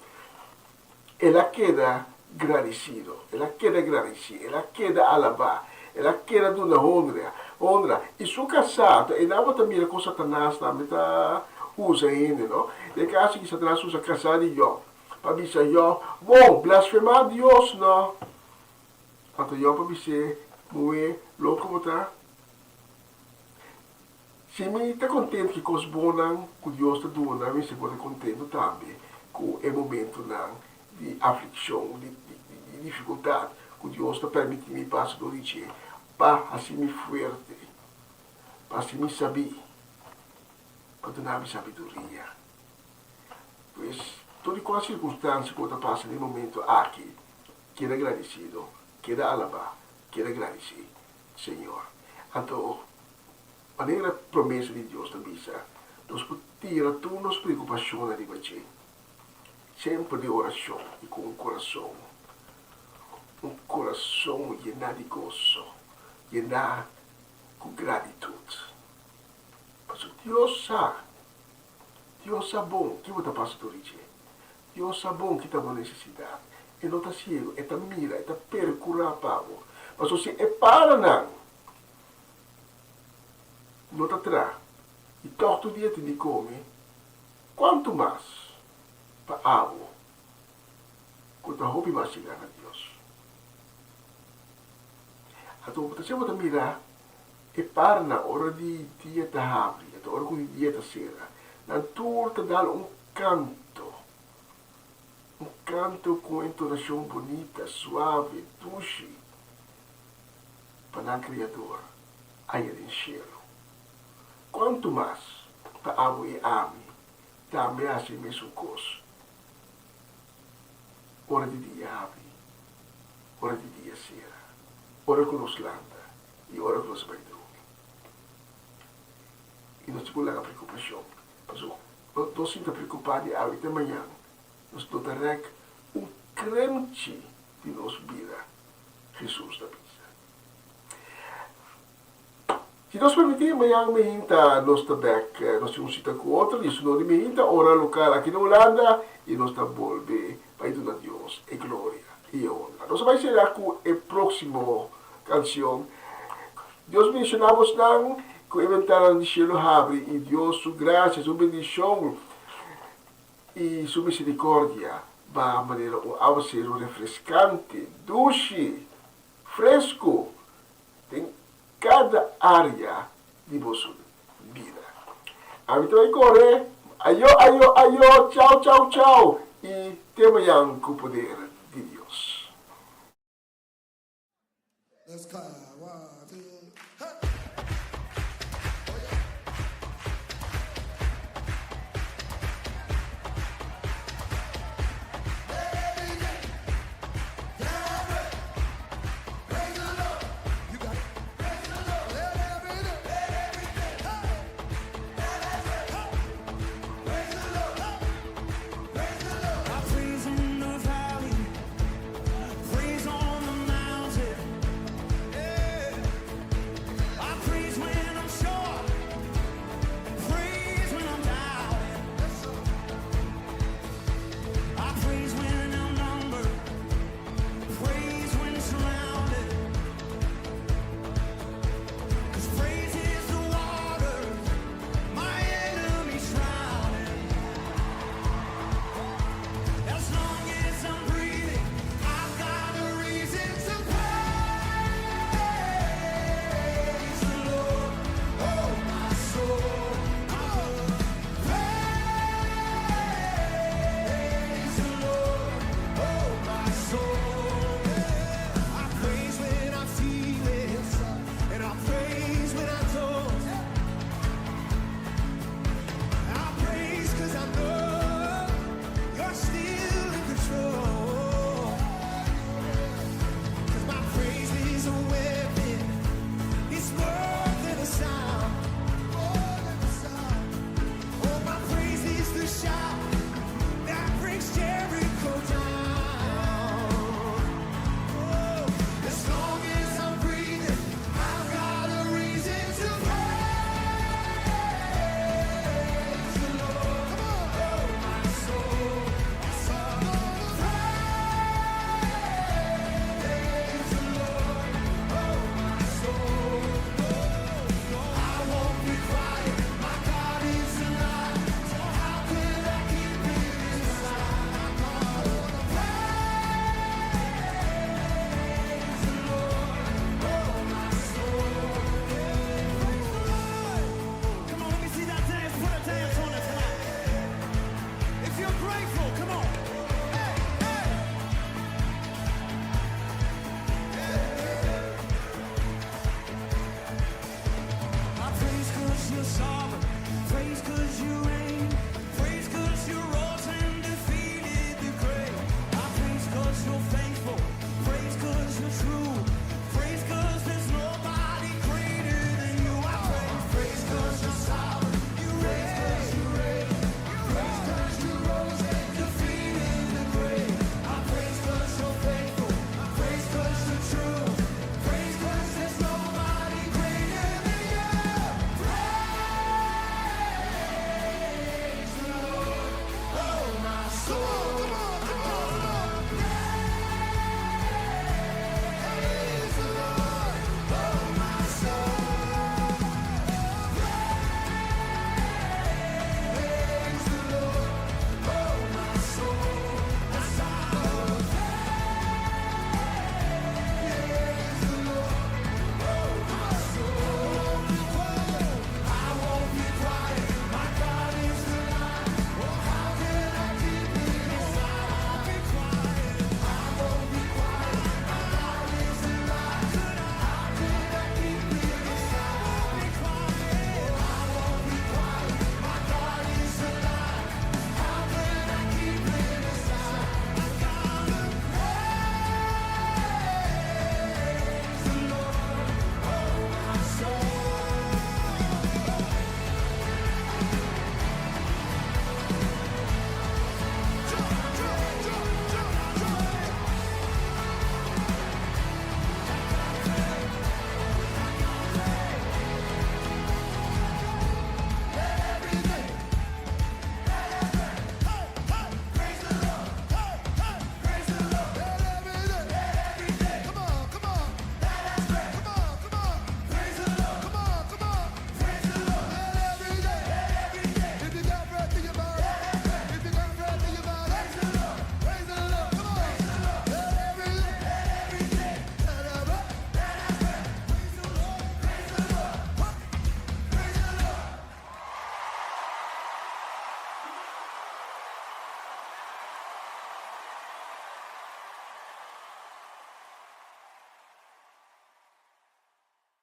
D: el a keda gradisido. El a keda gradisí. El a keda alabá. El a keda duna honra. Honra. I su kasá, e tabata mira kon Satanas tambe ta usa hende, no? Den e kaso aki Satanas usa kasá di Job pa bisa Job, Bon, blasfemá Dios, no? Anto Job a bis'é, Muhé, loko bo ta? Si mi ta kontentu ku e kos bonnan ku Dios ta duna mi, si bo ta kontentu tambe ku e momentunan di aflikshon, di difikultat ku Dios ta permití mi pasa dor di dje pa hasi mi fuerte, pa hasi mi sabí, pa duna mi sabiduria. Pues, tur di kua sirkunstansia ku bo ta pasa den e momentu aki, Keda gradisido, keda alabá, keda gradisí Señor. Anto, manera promesa di Dios ta bisa, nos por tira tur nos preokupashonnan riba dje, semper den orashon i ku un kurason, un kurason yená di goso, yená ku gratitut. Pasobra Dios sa, Dios sa bon ki bo ta pasa tur di dje. Dios sa bon ki ta bo nesesidat. E no ta siegu, e ta mira, e ta perkurá pa bo. Pasobra si e paranan no ta tra i tòg tur dia tin di kome, kuantu mas pa abo ku ta hopi mas yega na Dios? Anto bo ta siña bo ta mira e paranan ora di dia ta habri, anto ora ku di dia ta sera, nan tur ta dal un Kanto. Un kanto ku un entonashon bunita, suave, dushi pa nan Kriador aya den shelu. Kuantu mas pa abo i ami tambe hasi e mesun kos ora di dia habri, ora di dia sera, ora ku nos lanta i ora ku nos bai drumi. I nos tin ku laga preokupashon pasobra Nos sinta preokupá di awe te mañan, nos no ta rèk un kremchi di nos bida, Hesus ta bisa. Si Dios permití, mañan mehinta nos ta bèk, nos tin un sita ku otro di su no di mehinta, ora lokal aki na Hulanda, i nos ta bolbe bai duna Dios e gloria i e honra. Nos a bai sera ku e próksimo kansion. Dios bendiciona bosnan cu e ventananan di cielo habri y Dios su gracia, su bendicion y su misericordia baha manera un awacero refrescante, dushi, fresco den cada area di boso bida. Ami ta bay core, ayo, ayo, ayo, chao, chao, chao y te mañan cu poder.